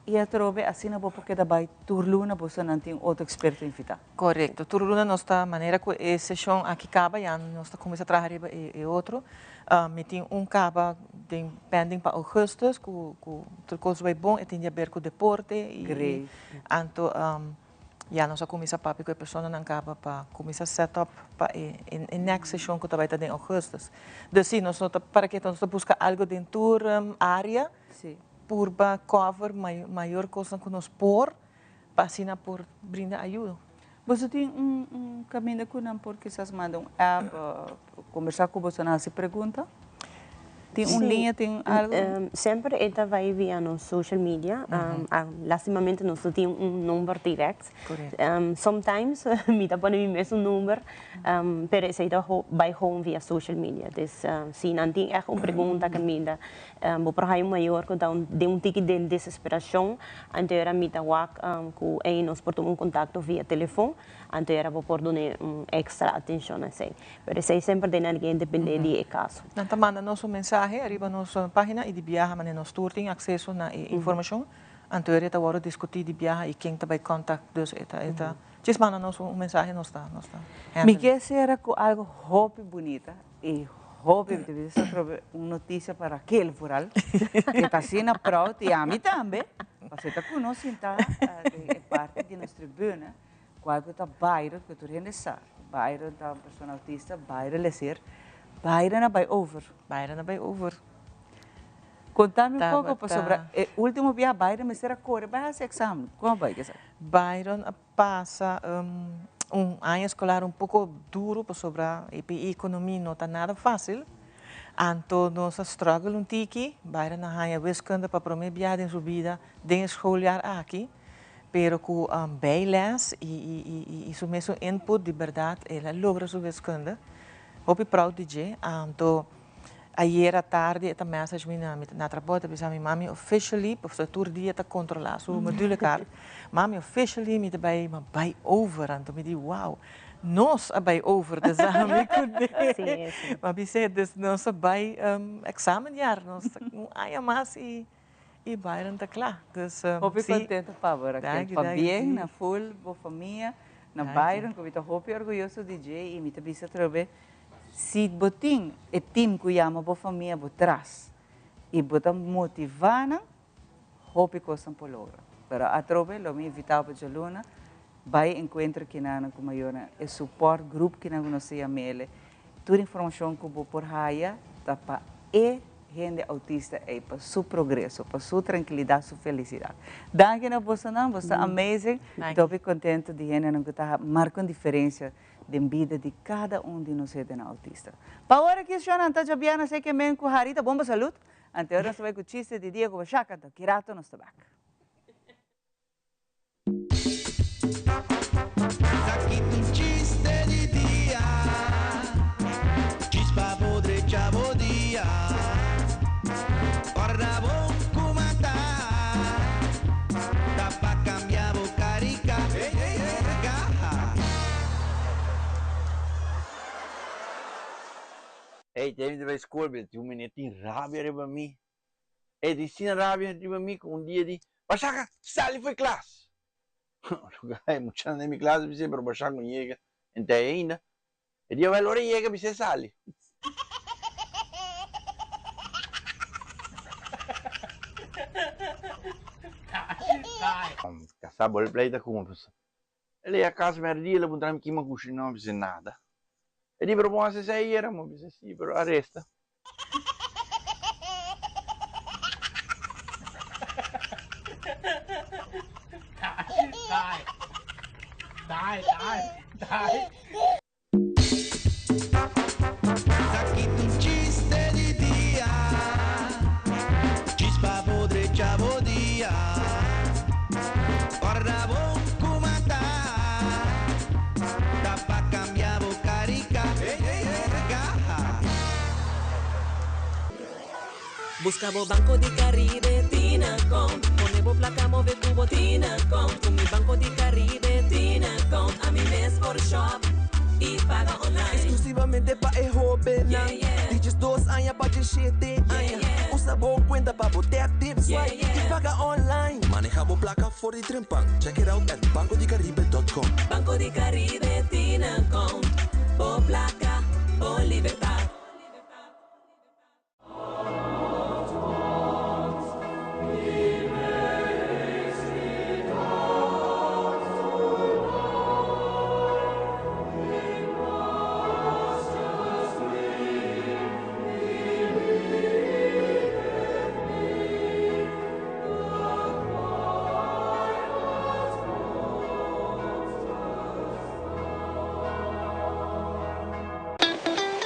y atrobe asina bo por keda bay tur luna boso nan tin otro experto invita. Corecto, tur luna nos ta manera cu e sesion aki caba ya nos ta cuminsa traha riba e e otro mi tin un caba den pending pa augustus cu cu tur cos bay bon e tin di haber cu deporte y Great. anto Ya nos a cuminsa papia cu e personanan caba pa cuminsa set up pa e e next sesion cu ta bay ta den augustus. Dus si, nos no ta para ke nos ta busca algo den tur area purba cover mayor cosnan cu nos por pa asina por brinda ayudo. Boso tin un un caminda cu nan por kisas manda un app o combersa cu boso nan haci pregunta? Tin un liña, tin algo? Semper e ta bai via nos social media. Lastimamente nos no tin un number direct. Sometimes mi ta pone mi mes un number, pero esei ta bai gewoon via social media. Dus si nan tin echt un pregunta kaminda bo por haya un mayor ku ta den un tiki den desesperacion, anto era mi ta wak ku ei nos por tuma un contacto via telefon, anto era bo por duna un extra atencion esei. Pero esei semper den algén depende di e caso. Nan ta manda nos un mensahe ariba nos pagina y di biaha manera nos tur tin acceso na e informacion. Anto e ta worde discuti di biaha y ken ta bay contact dus e ta e ta djis manda nos un mensahe nos ta nos ta Mi handle. ke sera ku algo hopi bunita y hopi mi ta bisa atrobe un noticia pa Raquel vooral ke ta asina proud y ami tambe pasobra e ta ku nos sinta den e parti di nos tribuna Cual cu ta Byron, cu tur hende sa. Byron ta un persona autista, Byron lecer. Byron a bay over. Byron a bay over. Conta mi un poco pasobra e ultimo bia Byron mester a core bay haci examen. Con a bay esaki? Byron a pasa un aña escolar un poco duro pasobra e economia no ta nada facil. Anto nos a struggle un tiki. Byron a haya wiskunde pa prome bia den su bida den e schooljaar aki. Pero cu bijles y su mesun input di berdad el a logra su wiskunde. Hopi proud di dje. Anto ayera tardi e ta message mi na mi na trabou e ta bisa mi mami officially pasobra tur dia e ta controla su modulekaart mami officially mi ta bay mi a bay over anto mi di wow nos a bay over dus ami cu ne mi a bis'e dus nos a bay examenjaar nos un aña mas y Y Byron ta kla. Dus, Hopi si. contento pa bo, Raquel. Danki, Pa danki, bien si. na full bo famia, na Danki. Byron, cu mi ta hopi orguyoso di dje y mi ta bisa atrobe, si bo tin e team cu yama bo famia bo tras y bo ta motiva nan, hopi cosnan por logra. Pero atrobe lo mi invita bo djaluna, bay encuentro kinanan cu mayornan, e support group kinan cu nos ta yam'ele. Tur informacion cu bo por haya ta pa e hende autista ei pa su progreso, pa su trankilidat, su felisidat. Danki na bosonan, boso ta amazing. Mi ta hopi contento di hendenan cu ta marca un diferencia den bida di cada un di nos hendenan autista. Pa ora ki shownan ta djabièrnè esei ke men cu hari ta bon pa salud. Ante ora nos ta bai cu chiste di dia cu Bashaka, anto ki rato nos ta bek. Ey, te mi ta bai skol, pero tin un meneer tin rabia riba mi. E di sin rabia riba mi ku un dia di, Bashaka, sali for e klas! E muchanan den mi klas a bis'é, pero Bashaka no yega entei ainda. E dia wèl ora e yega bis'é sali. Kasá bòl pleita ku mi. El yega kas mèrdia el a puntra mi kima kushiná, mi bis'é nada. E di, pero bo hasi esei ayera? Mi bis'é, si, pero aresta. Busca bo Banco di Caribe tin account. Pone bo placa move cu bo tin account. Cu mi Banco di Caribe tin account. Ami mes por shop y paga online. Exclusivamente pa e hobennan di 12 aña pa 17 aña. Usa bo cuenta pa bo tap, tip, swipe y paga online. Maneha bo placa for di trempan. Check it out at bancodicaribe.com. Banco di Caribe tin account. Bo placa, bo libertad.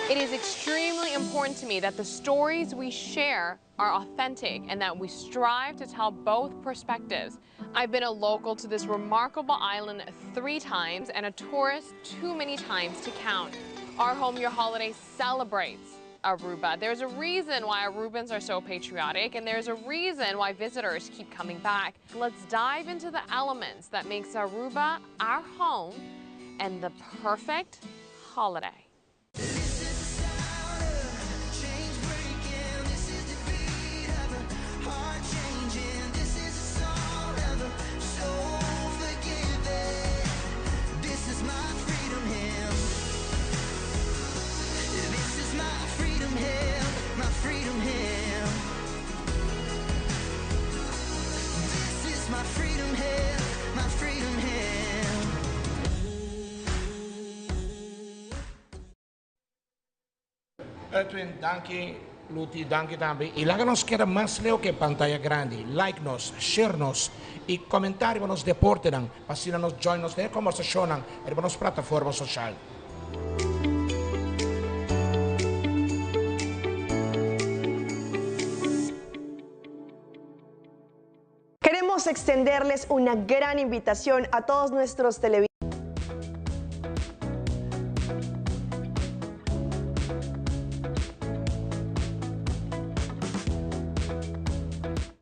It is extremely important to me that the stories we share are authentic and that we strive to tell both perspectives. I've been a local to this remarkable island three times and a tourist too many times to count. Our Home Your Holiday celebrates Aruba. There's a reason why Arubans are so patriotic and there's a reason why visitors keep coming back. Let's dive into the elements that makes Aruba our home and the perfect holiday. Edwin, danki, Luti, danki tambe. Y laga nos keda mas leu cu e pantaya grandi. Like nos, share nos y comenta riba nos deportenan pa asina nos join nos den e conversacionnan riba nos plataforma social. Queremos extenderles una gran invitación a todos nuestros televidentes.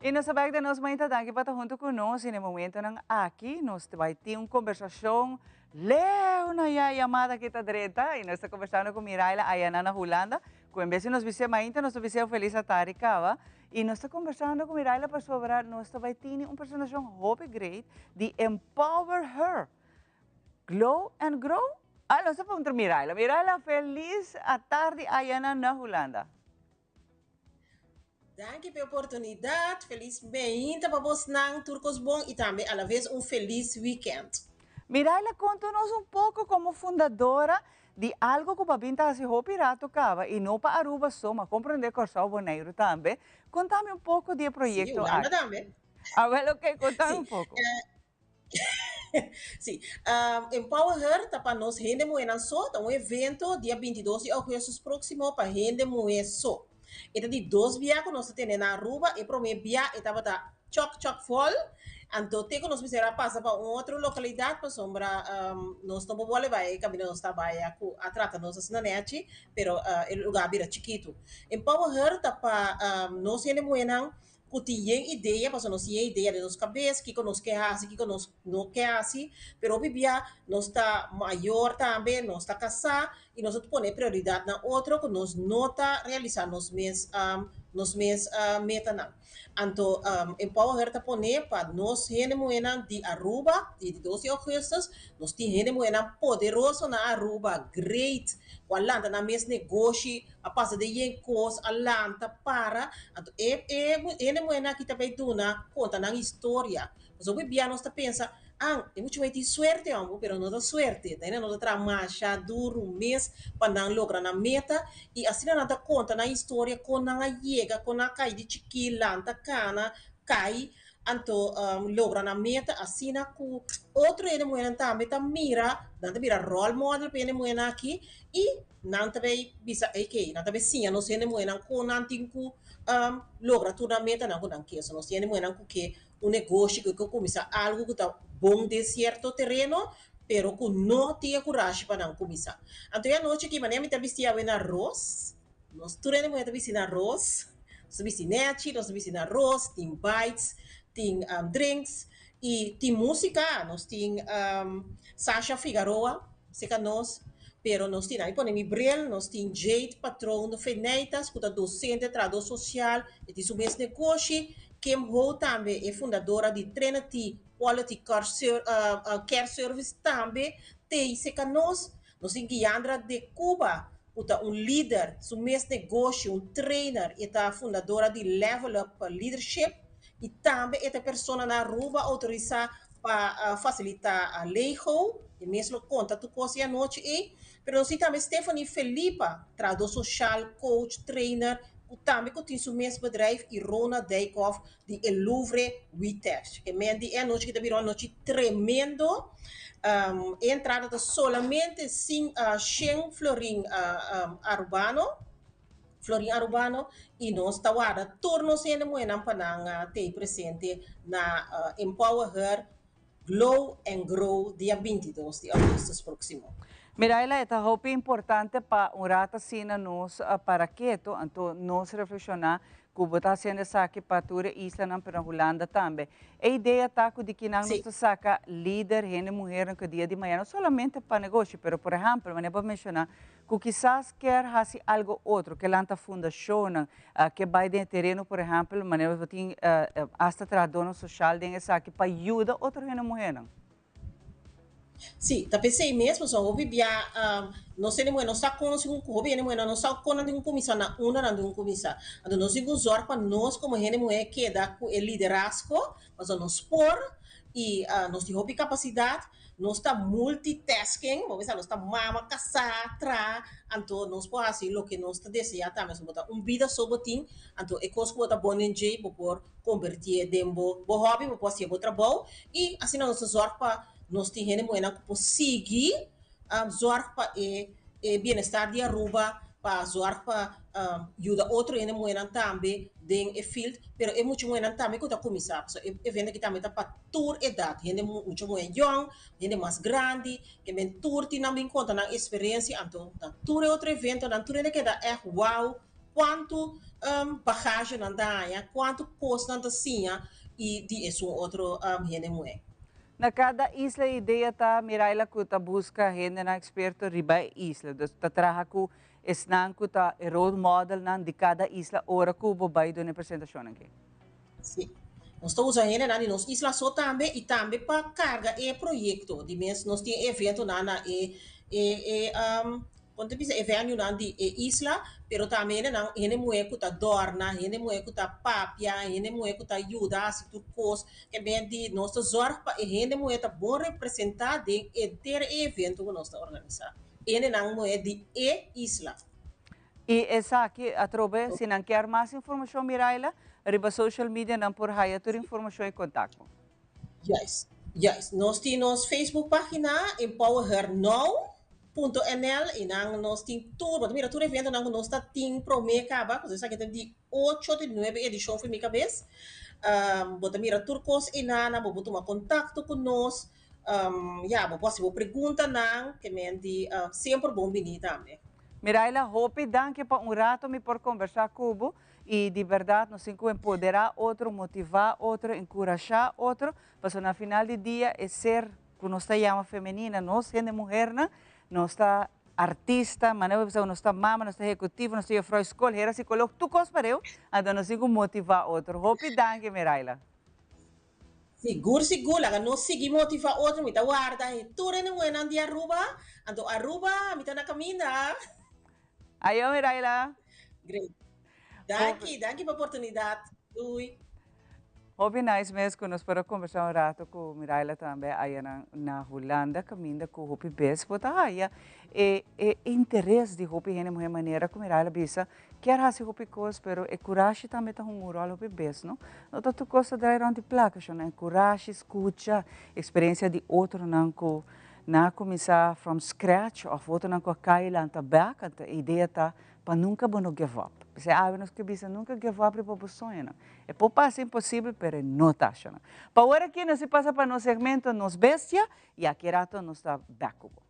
Y nos ta bek den nos mainta danki pa ta hunto cu nos y na e momentonan aki nos ta bay tin un conversacion leu na ya yamada ki ta drenta y nos ta conversando cu Miraila Ayana na Hulanda cu en bes di nos bis'e mainta nos ta bis'e un feliz atardi caba y nos ta conversando cu Miraila pasobra nos ta bay tini un presentacion hopi great di Empower Her Glow and Grow? Ah nos ta puntra Miraila. Miraila feliz atardi Ayana na Hulanda. Danki p'e oportunidat. Felis meinta pa bosnan, tur kos bon i tambe alaves un felis weekend. Miraila, konta nos un poko komo fundadora di algo ku Babin ta hasi hopi rato kaba i no pa Aruba so, ma komprende Kòrsou, Boneiru tambe. Konta mi un poko di e Sí, proyekto Hulanda aki. tambe. Awel oke, konta mi Sí. un poko. Sí. Empower Her ta pa nos hende muhénan so, ta un evento dia 22 di augustus próksimo pa hende muhé so. E ta di dos bia ku nos ta tene na Aruba, e promé bia e tabata chòk chòk vòl, anto te ku nos mester a pasa pa un otro lokalidat pasobra nos no por bole bai e kaminda nos ta bai ku a trata nos asina nèchi, pero e lugá a bira chikitu. Empower Her ta pa nos hende muhénan ku tin yen idea, pasobra nos tin yen idea den nos kabes, kiko nos ke hasi, kiko nos no ke hasi, pero hopi bia nos ta mayor tambe, nos ta kasá i nos ta pone prioridat na otro ku nos no ta realisá nos mes nos mes metanan. Anto Empower Her ta pone pa nos hende muhénan di Aruba, di 2 di augustus, nos tin hende muhénan poderoso na Aruba, great, ku a lanta nan mes negoshi, A pasa den yen kos, a lanta, para. Anto e e hende muhénan aki ta bai duna konta nan historia. Pasobra hopi bia nos ta pensa, an, e mucha muhé tin suerte hombo, pero no ta suerte. Ta hende no ta traha masha duru mes pa nan logra nan meta. I asina nan ta konta nan historia kon nan a yega, kon nan a kai di chikí, lanta, kana, kai. Anto logra nan meta asina ku otro hende muhénan tambe ta mira, nan ta bira role model pa e hende muhénan aki i nan ta bay bisa ey nan ta bay siña nos hende muhénan kon nan tin ku logra tur nan metanan ku nan ke. So nos hende muhénan ku ke un negoshi, ku ke kuminsá algu ku ta bon den sierto tereno pero ku no tin e kurashi pa nan kuminsá. Anto e anochi aki manera mi ta bisti awe na ros, nos tur hende muhé ta bisti na ros. Nos ta bisti nechi, nos ta bisti na ros, tin bites, tin drinks y tin musica. Nos tin Sasha Figaroa cerca nos, pero nos tin, ami pone mi bril, nos tin Jade Patroon Feneitas cu ta docente, trahador social, e tin su mes negoshi. Kim Ho tambe, e fundadora di Trinity Quality Care Service tambe t'ey cerca nos. Nos tin Guiandra de Cuba cu ta un lider, su mes negoshi, un trainer, e ta fundadora di Level Up Leadership y tambe e ta e persona na Aruba autorisa pa facilita Lego, e mes lo conta tur cos e anochi ey. Pero nos tin tambe Stephanie Felipa, trahador social, coach, trainer, cu tambe cu tin su mes bedrijf y Rona Dijkhoff di e Louvre Witesh. E men di e anochi ki ta bira un anochi tremendo. E entrada ta solamente sin shen florin Arubano, florin Arubano, y nos ta warda tur nos hende muhernan pa nan t'ei presente na Empower Her Glow and Grow dia 22 di augustus proximo. Miraila, e ta hopi importante pa un rato asina nos para keto, anto nos reflexiona cu bo ta haciendo esaki pa tur e islanan, pero na Hulanda tambe. E idea ta cu di kinan nos ta saca lider, hende muhernan cu dia di mañana, no solamente pa negoshi, pero por ehempel, manera bo a menciona, cu kisas kier haci algo otro, ke lanta fundacionnan, ke bay den e tereno, por ehempel, manera bo tin hasta trahadornan social den esaki pa yuda otro hende muhernan. Sí, ta p'esei mes pasobra hopi bia nos hende muhé no sa kon nos tin ku hopi hende muhé no sa kon nan tin ku kuminsá na unda nan tin ku kuminsá. Anto nos tin ku zòrg pa nos komo hende muhé keda ku e liderazgo pasobra nos por i nos tin hopi kapasidat, nos ta multitasking, bo bisa nos ta mama, kasá, traha, anto nos por hasi loke nos ta deseá tambe. Pasobra bo ta un bida so bo tin, anto e kos ku bo ta bon den dje bo por kombertié den bo bo hòbi, bo por hasié bo trabou i asina nos ta zòrg pa nos tin hende muhénan ku por sigui zòrg pa e e bienestar di Aruba, pa zòrg pa yuda otro hende muhénan tambe den e field, pero e mucha muhénan tambe ku ta kuminsá, pasobra e evento aki tambe ta pa tur edat, hende mucha muhé yòn, hende mas grandi, ke men tur tin nan bin konta nan eksperensia, anto na tur e otro eventonan tur hende keda ègt wou Cuantu bagaje nan ta haña, cuantu cos nan ta siña y di esun otro hende muhé. Na cada isla e idea ta Miraila cu ta busca hendenan experto riba e isla. Dus ta traha cu esnan cu ta e role modelnan di cada isla ora cu bo bay duna e presentacionnan aki. Si. Nos ta usa hendenan di nos isla so tambe y tambe pa carga e proyecto. Di mes nos tin e eventonan na e e e Kon ta bisa e venuenan di e isla, pero tambe hendenan, hende muhé ku ta dòrna, hende muhé ku ta papia, hende muhé ku ta yuda hasi tur kos. Ke ben di nos ta zòrg pa e hende muhé ta bon representá den henter e evento ku nos ta organisá. Hendenan muhé di e isla. I esaki atrobe, si nan kier mas informashon Miraila, riba social media nan por haya tur informashon i kontakto. Juist, juist. Nos tin nos Facebook pagina Empower Her Now punto nl y nan nos tin tur, bo ta mira tur eventonan cu nos ta tin prome caba, pasobra esaki ta di ocho di nuebe edicion for mi cabes. Bo ta mira tur cos enanan, bo por tuma contacto cu nos, ya, bo por haci bo preguntanan, ke men di semper bon bini tambe. Miraila, hopi danki pa un rato mi por conversa cu bo. I di bèrdat nos tin ku empoderá otro, motivá otro, enkurashá otro, pasobra na final di dia e ser ku nos ta yama femenina, nos hende muhernan, nos ta artista, manera bo bisa nos ta mama, nos ta ehekutivo, nos ta yefrou skol, hera sikolog, tur kos pareu, anto nos tin ku motivá otro. Hopi danki Miraila. Sigur sigur, laga nos sigui motivá otro, mi ta warda e tur hende muhernan di Aruba, anto Aruba mi ta na kaminda. Ayo Miraila. Great. Danki, danki pa oportunidad. Doei. Hopi nice mes cu nos por a conversa un rato cu Miraila tambe aya na na Hulanda caminda cu hopi bes bo ta haya e e interes di hopi hende muher manera cu Miraila bisa kier haci hopi cos pero e curashi tambe ta hunga un rol hopi bes no. No ta tur cos ta draai rond di placa sho no e curashi scucha experiencia di otronan cu nan a cuminsa from scratch of otronan cu a cay lanta bek anto e idea ta Pa nunca bo no give up. P'esei awe nos ke bisa nunca give up riba bo soñonan. E por parse imposibel pero e no ta ashonan. Pa ora aki nos a pasa pa nos segmento Nos Bestia y aki rato nos ta bek cu bo.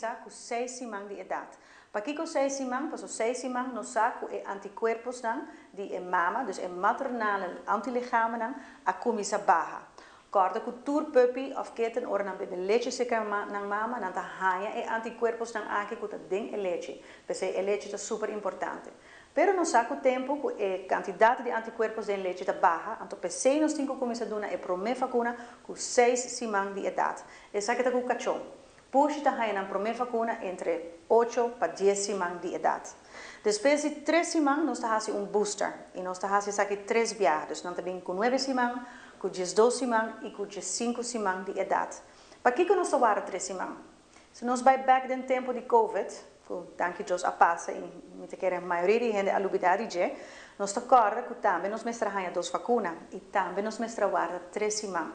kuminsá ku seis siman di edat. Pakiko seis siman? Paso seis siman nos sa ku e antikuerposnan di e mama, dus e maternale antilichamennan, a kuminsá baha. Kòrda ku tur puppy òf kitten ora nan bebe lechi serka nan mama, nan ta haña e antikuerposnan aki ku ta den e lechi. P'esei e lechi ta super importante. Pero nos sa ku tempu ku e kantidat di antikuerpos den lechi ta baha, anto p'esei nos tin ku kuminsá duna e promé vakuna ku seis siman di edat. Esaki ta ku kachó. Pushi ta haña nan promé vakuna entre ocho pa dies siman di edat. Despues di tres siman nos ta hasi un booster i nos ta hasi esaki tres biaha, dus nan ta bin ku nuebe siman, ku diesdos siman i ku diesinku siman di edat. Pakiko nos ta warda tres siman? Si nos bai bèk den tempu di covid, ku danki Dios a pasa i mi ta kere mayoria di hende a lubidá di dje, nos ta kòrda ku tambe nos mester a haña dos vakuna i tambe nos mester a warda tres siman.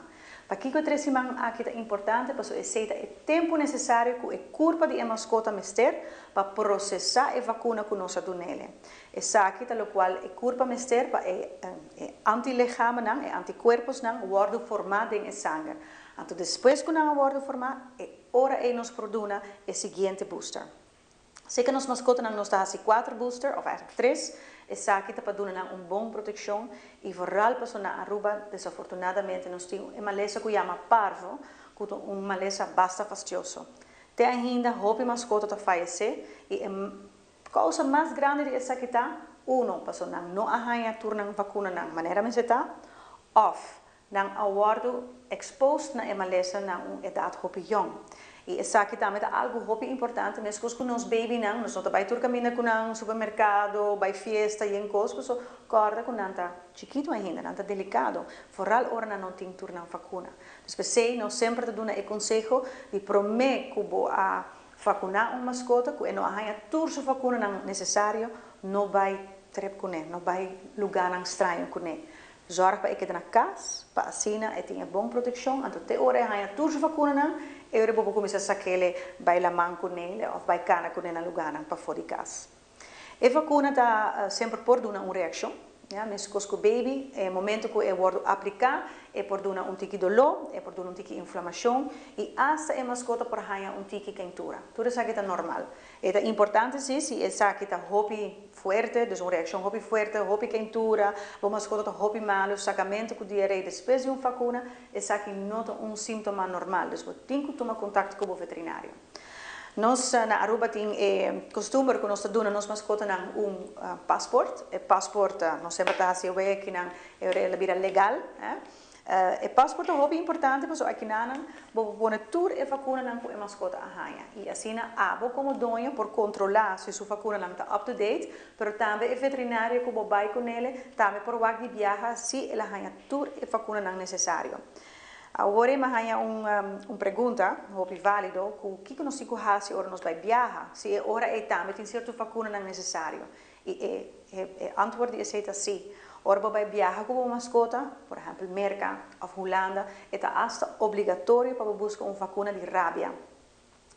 Pakiko e tres siman aki ta importante? Pasobra esei ta e tempu nesesario ku e kurpa di e maskota mester pa prosesá e vakuna ku nos a dun'ele. Esaki ta lokual e kurpa mester pa e e antilegamenan, e antikuerposnan, wòrdu formá den e sanger. Anto despues ku nan a wòrdu formá, e ora ei nos por duna e siguiente booster. Seka nos maskotanan nos ta hasi kuater booster, òf eigenlijk tres. Esaki ta pa duna nan un bon protekshon i vooral paso na Aruba desafortunadamente nos tin e malesa ku yama parvo, ku ta un malesa basta fastioso. Te ainda hopi maskota ta fayesé i e kousa mas grandi di esaki ta, uno, paso nan no a haña tur nan vakunanan manera mester ta, òf Nan a wòrdu exposed na e malesa na un edat hopi yòn. I esaki tambe ta algu hopi importante, meskos ku nos babynan, nos no ta bai tur kaminda ku nan supermerkado, bai fiesta yen kos, paso kòrda ku nan ta chikitu ainda, nan ta delikado, foral ora nan no tin tur nan vakuna. Dus p'esei nos semper ta duna e konseho di promé ku bo a vakuná un maskota ku e no a haña tur su vakunanan nesesario, no bai trip kuné, no bai lugánan straño kuné. Zorg pa e keda na kas, pa asina e tin e bon protekshon, anto te ora e haña tur su vakunanan, e ora bo por kuminsá sak'ele bai laman kunele òf bai kana kuné na lugánan pafó di kas. E vakuna ta semper por duna un reakshon, ya, meskos ku baby, e momento ku e wòrdu apliká e por duna un tiki doló, e por duna un tiki inflamashon i asta e maskota por haña un tiki keintura. Tur esaki ta normal. E ta importante si, si esaki ta hopi fuerte, dus un reaccion hopi fuerte, hopi keintura, bo mascota ta hopi malo, sacamento cu diaree despues di un vacuna, esaki no ta un simptoma normal, dus bo tin cu tuma contacto cu bo veterinario. Nos na Aruba tin e costumber cu nos ta duna nos mascotanan un paspoort, e paspoort nos semper ta haci away akinan e ora el a bira legal, E paspoort ta hopi importante pasobra akinanan bo por pone tur e vakunanan ku e maskota a haña i asina abo komo doño por kontrolá si su vakunanan ta up to date, pero tambe e veterinario ku bo bai kunele tambe por wak di biaha si el a haña tur e vakunanan nesesario. Awor e mi a haña un un pregunta hopi válido ku kiko nos tin ku hasi ora nos bai biaha si e ora ei tambe tin sierto vakunanan nesesario. I e e antwoord di esei ta sí. Ora bo bai biaha ku bo maskota, por ehèmpel Merka òf Hulanda, e ta asta obligatorio pa bo buska un vakuna di rabia.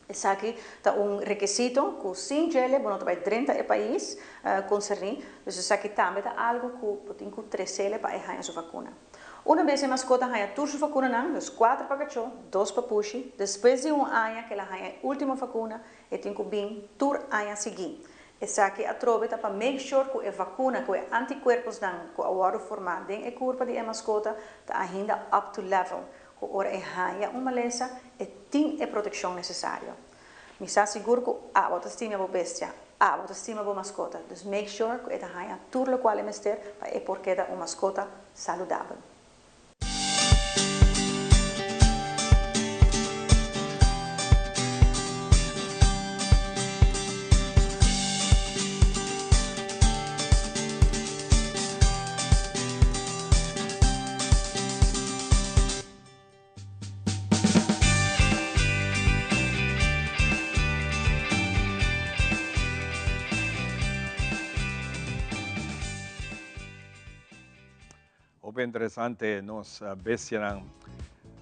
Esaki ta un rekisito ku sin djele bo no ta bai drenta e pais konserní, dus esaki tambe ta algu ku bo tin ku tresele pa e haña su vakuna. Una bes e maskota haña tur su vakunanan, dus kuater pa kachó, dos pa pushi, despues di un aña ku el a haña e último vakuna, e tin ku bin tur aña siguí. Esaki atrobe ta pa make sure ku e vakuna, ku e antikuerposnan ku a wòrdu formá den e kurpa di e maskota ta ainda up to level, ku ora e haña un malesa e tin e protekshon nesesario. Mi sa sigur ku abo ta stima bo bestia, abo ta stima bo maskota, dus make sure ku e ta haña tur lokual e mester pa e por keda un maskota saludabel. Hopi interesante nos bestianan.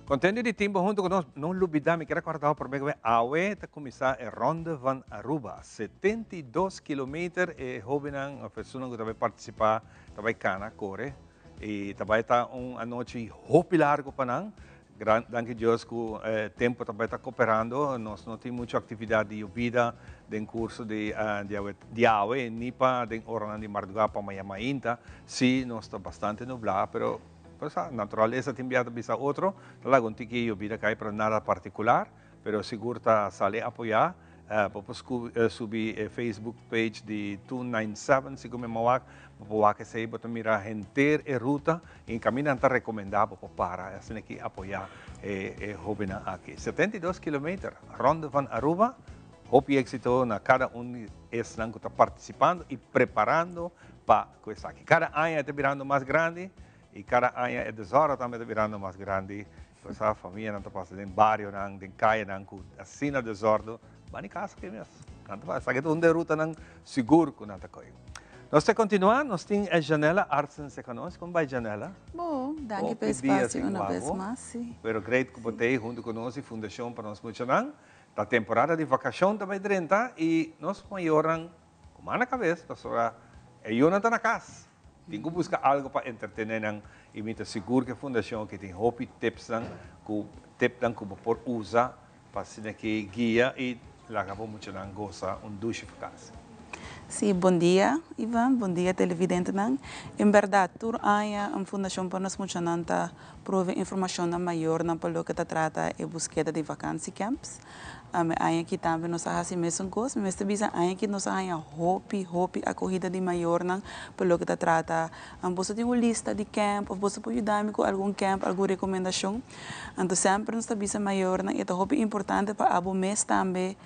Contento di tin bo hunto cu nos. No lubida, mi kier a corda bo prome cu awe ta cuminsa e Ronde van Aruba. 72 kilometer e hobennan of esunnan cu ta bay participa ta bay cana, core. Y ta bay ta un anochi hopi largo pa nan. Gran danki Dios ku e tempu ta bai ta koperando, nos no tin muchu aktividat di yobida den kurso di di awe ni pa den oranan di mardugá pa maña mainta. Sí nos ta bastante nublá, pero bo sa naturalesa tin bia ta bisa otro, ta laga un tiki yobida kai pero nada partikular, pero sigur ta sali apoyá. Bo por subi e Facebook page di 297 segun mi mawak, bo por wak esei, bo ta mira henter e ruta i kaminda nan ta rekomendá bo por para asina ki apoyá e hóbennan aki. 72 kilometer, Ronde van Aruba, hopi éksito na kada un di esnan ku ta partisipando i preparando pa ku esaki. Kada aña e ta birando mas grandi i kada aña e desòrdu tambe ta birando mas grandi. Bo sa famianan ta pasa den barionan, den kayanan ku asina desordo, ban di kas aki mes. Nan ta pasa. Esaki ta un di e rutanan sigur ku nan ta kohe. Nos ta kontinuá, nos tin e Janella Artsen serka nos. Kon bai Janella? Bon, danki pa e espasio una bes mas, si. Pero great ku bo ta ei huntu ku nos i Fundashon pa nos muchanan. Ta temporada di vakashon ta bai drenta i nos mayornan ku man na kabes pasobra e yunan ta na kas. Tin ku buska algu pa entretené nan i mi ta sigur ku e fundashon aki tin hopi tipsnan ku tipnan ku bo por usa pa asina ki guia i laga bo muchanan gosa un dushi vakansi. Sí, bon dia Ivan, bon dia televidentenan. En bèrdat tur aña Fundashon pa Nos Muchanan ta prove informashon na mayornan pa loke ta trata e buskeda di vakansi camps. E aña aki tambe nos a hasi mesun kos. Mi mester bisa aña aki nos a haña hopi, hopi akohida di mayornan pa loke ta trata boso tin un lista di camp of boso por yuda mi ku algun camp, algun rekomendashon. Anto semper nos ta bisa mayornan e ta hopi importante pa abo mes tambe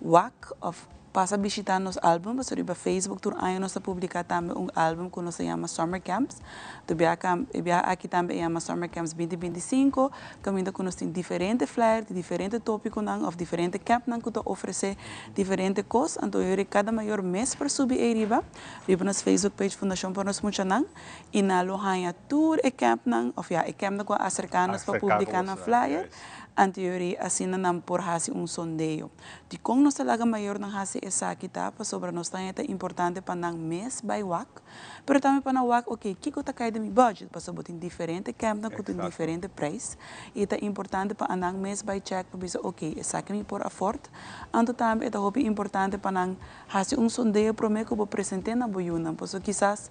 wak of Pasa bishita nos album pasobra riba Facebook tur aña nos ta publica tambe un album cu nos ta yama Summer Camps. Tu biaha e biaha aki tambe e yama Summer Camps binti 25 caminda cu nos tin diferente flyer di diferente topiconan of diferente campnan cu ta ofrece diferente cos. Anto yori cada mayor mes por subi ey riba riba nos Facebook page Fundacion pa nos Muchanan y nan lo haña tur e campnan of ya e campnan cu a acerca nos pa publica nan flyer. Anto yori asina nan por haci un sondeo. Dikon nos ta laga mayornan hasi esaki ta pasobra nos ta haña ta importante pa nan mes bai wak, pero tambe pa nan wak ok kiko ta kai den mi budget pasobra bo tin diferente campnan ku tin diferente prijs i ta importante pa anan mes bai check pa bisa ok esaki mi por afford, anto tambe e ta hopi importante pa nan hasi un sondeo prome ku bo presente na bo yunan pasobra kisas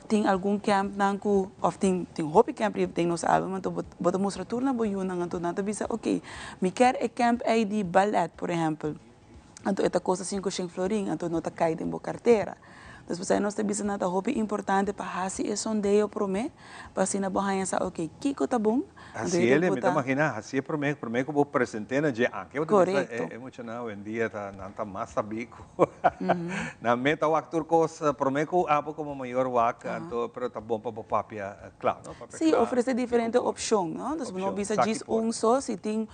Tin algun campnan cu, of tin tin hopi camp riba den nos album, anto bo bo ta mustra tur na bo yunan, anto nan ta bisa ok, mi kier e camp ey di ballet por ehempel, anto e ta costa cinco shen florin, anto no ta cay den bo cartera. Dus p'esei nos ta bisa nan ta hopi importante pa haci e sondeo prome, pa asina bo haña sa ok, kico ta bon, anto Haciele, mi ta imagina, hacié prome, prome cu bo presente na dje anke bo ta bisa e e muchanan awendia ta nan ta mas sabí cu nan meta wak tur cos prome cu abo como mayor wak, anto pero ta bon pa bo papia cla, no? Papia Sí, cla. ofrece diferente opcion, no? Dus bo no bisa djis un so, si tin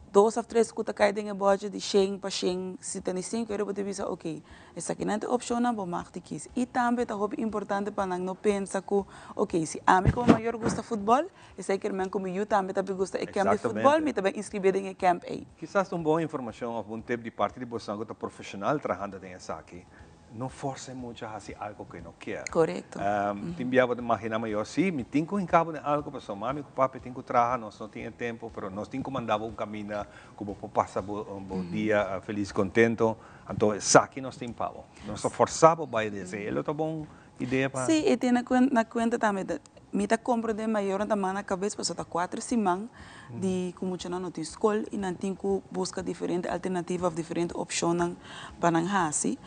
Dos of tres ku ta kai den e budget di shen pa 175 euro bo ta bisa ok, esakinan ta e opshonnan bo mag di kis. I tambe ta hopi importante pa nan no pensa ku ok, si ami komo mayor gusta futbòl, esei kier men ku mi yu tambe ta gusta e kèmp di futbòl, mi ta bai inskribí den e kèmp ei. Kisas ta un bon informashon of un tip di parti di boso ku ta profeshonal trahando den esaki. No forsa e mucha hasi algo ku e no kier. Korekto. Tin bia bo ta imaginá mayor, sí, mi tin ku hinká bo den algo pasobra mami ku papi tin ku traha, nos no tin e tempu, pero nos tin ku manda bo un kaminda ku bo por pasa bo dia felis kontento. Anto esaki nos tin pa bo. Nos ta forsa bo bai den esei. E lo ta bon idea pa. Sí, i tene na kuenta tambe, mi ta komprendé mayornan ta manda kabes pasobra ta kuater siman di ku muchanan no tin skol i nan tin ku buska diferente alternativa òf diferente opshonnan pa nan hasi.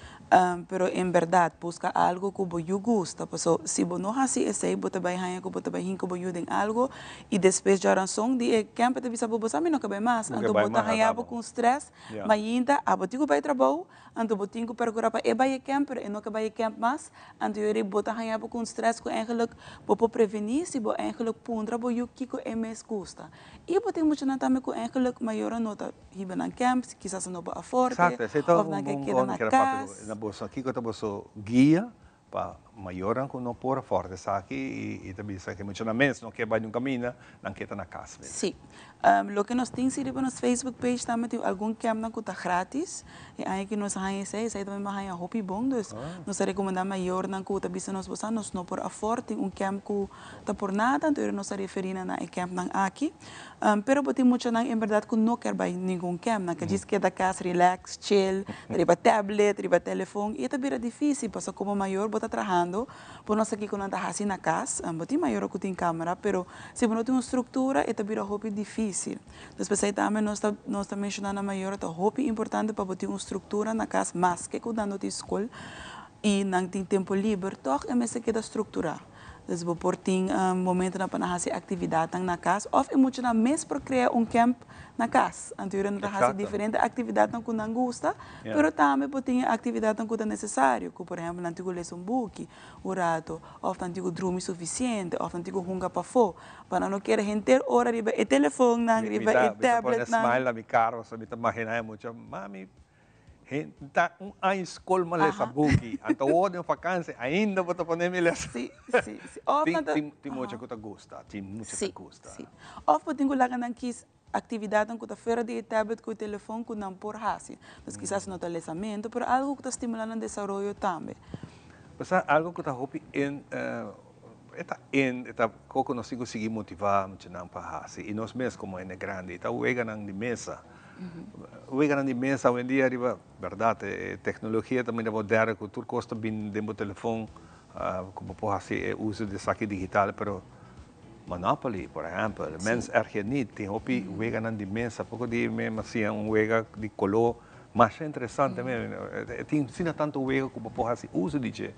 Pero en bèrdat buska algu ku bo yu gusta, paso si bo no hasi esei bo ta bai haña ku bo ta bai hinka bo yu den algu i despues djaranson di e kèmper ta bisa bo, bo sa mi no ke bai mas, anto bo ta haña bo ku un strès, mainta abo tin ku bai trabou. Anto bo tin ku perkurá pa e bai e kèmp, pero e no ke bai e kèmp mas. Anto yori bo ta haña bo ku un strès ku eigenlik bo por prevení si bo eigenlik puntra bo yu kiko e mes gusta. I bo tin muchanan tambe ku eigenlik mayornan no ta hiba nan kèmp, kisas nan no por aforte Exacto, esei ta òf un nan ke bon keda na kera papia kas. na boso. Kiko ta boso guia? Pa mayornan ku no por afòrt esaki i ta bisa ku e muchanan mes no ke bai di un kaminda, nan ke ta na kas mes. Sí. Loke nos tin si riba nos Facebook page tambe tin algun campnan ku ta gratis. E aña ku nos a haña esei, esei tambe a haña hopi bon. Dus nos ta rekomendá mayornan ku ta bisa nos bosa nos no por afòrt tin un camp ku ta por nada, anto nos ta referí nan na e campnan aki. Pero bo tin muchanan en bèrdat ku no kier bai ningun camp, nan ke djis keda kas relax, chill, riba tablet, riba telefon i e ta bira difísil pasobra komo mayor bo ta trahando, bo no sa kiko nan ta hasi na kas, bo tin mayor ku tin kamera pero si bo no tin un struktura e ta bira hopi difísil. Dus p'esei tambe nos ta nos ta menshoná na mayor ta hopi importante pa bo tin un struktura na kas maske ku nan no tin skol i nan tin tempu liber tòg e mester keda strukturá. Dus bo por tin momentonan pa nan hasi aktividatnan na kas òf e muchanan mes por krea un kèmp na kas. Anto nan ta hasi diferente aktividatnan ku nan gusta, pero tambe bo tin e aktividatnan ku ta nesesario, ku por ehèmpel nan tin ku lesa un buki un rato, òf nan tin ku drumi sufisiente, òf nan tin ku hunga pafó, pa nan no keda henter ora riba e telefonnan, riba e tabletnan. Mi ta pone smile na mi kara pasobra mi ta imaginá e mucha, mami, Ta un aña skol mi a lesa buki, anto awor den vakansi ainda bo ta pone mi lesa. Si, si, si. Of nan ta. Tin mucha ku ta gusta, tin mucha ta gusta. Si, si. Of bo tin ku laga nan kis aktividatnan ku ta fuera di e tablet ku e telefon ku nan por hasi. Dus kisas no ta lesamentu, pero algu ku ta stimulá nan desaroyo tambe. Pasá algu ku ta hopi in, e ta in, e ta koko nos tin ku sigui motivá muchanan pa hasi i nos mes komo hende grandi, ta weganan di mesa. Weganan di mesa awendia riba berdad e tecnologia ta mira moderno cu tur cos ta bin den bo telefon cu bo por haci e uso di esaki digital pero Monopoly por ehempel mens erg je niet tin hopi weganan di mesa poco di mi a siña un wega di colo masha interesante tin asina tanto wega cu bo por haci uso di dje.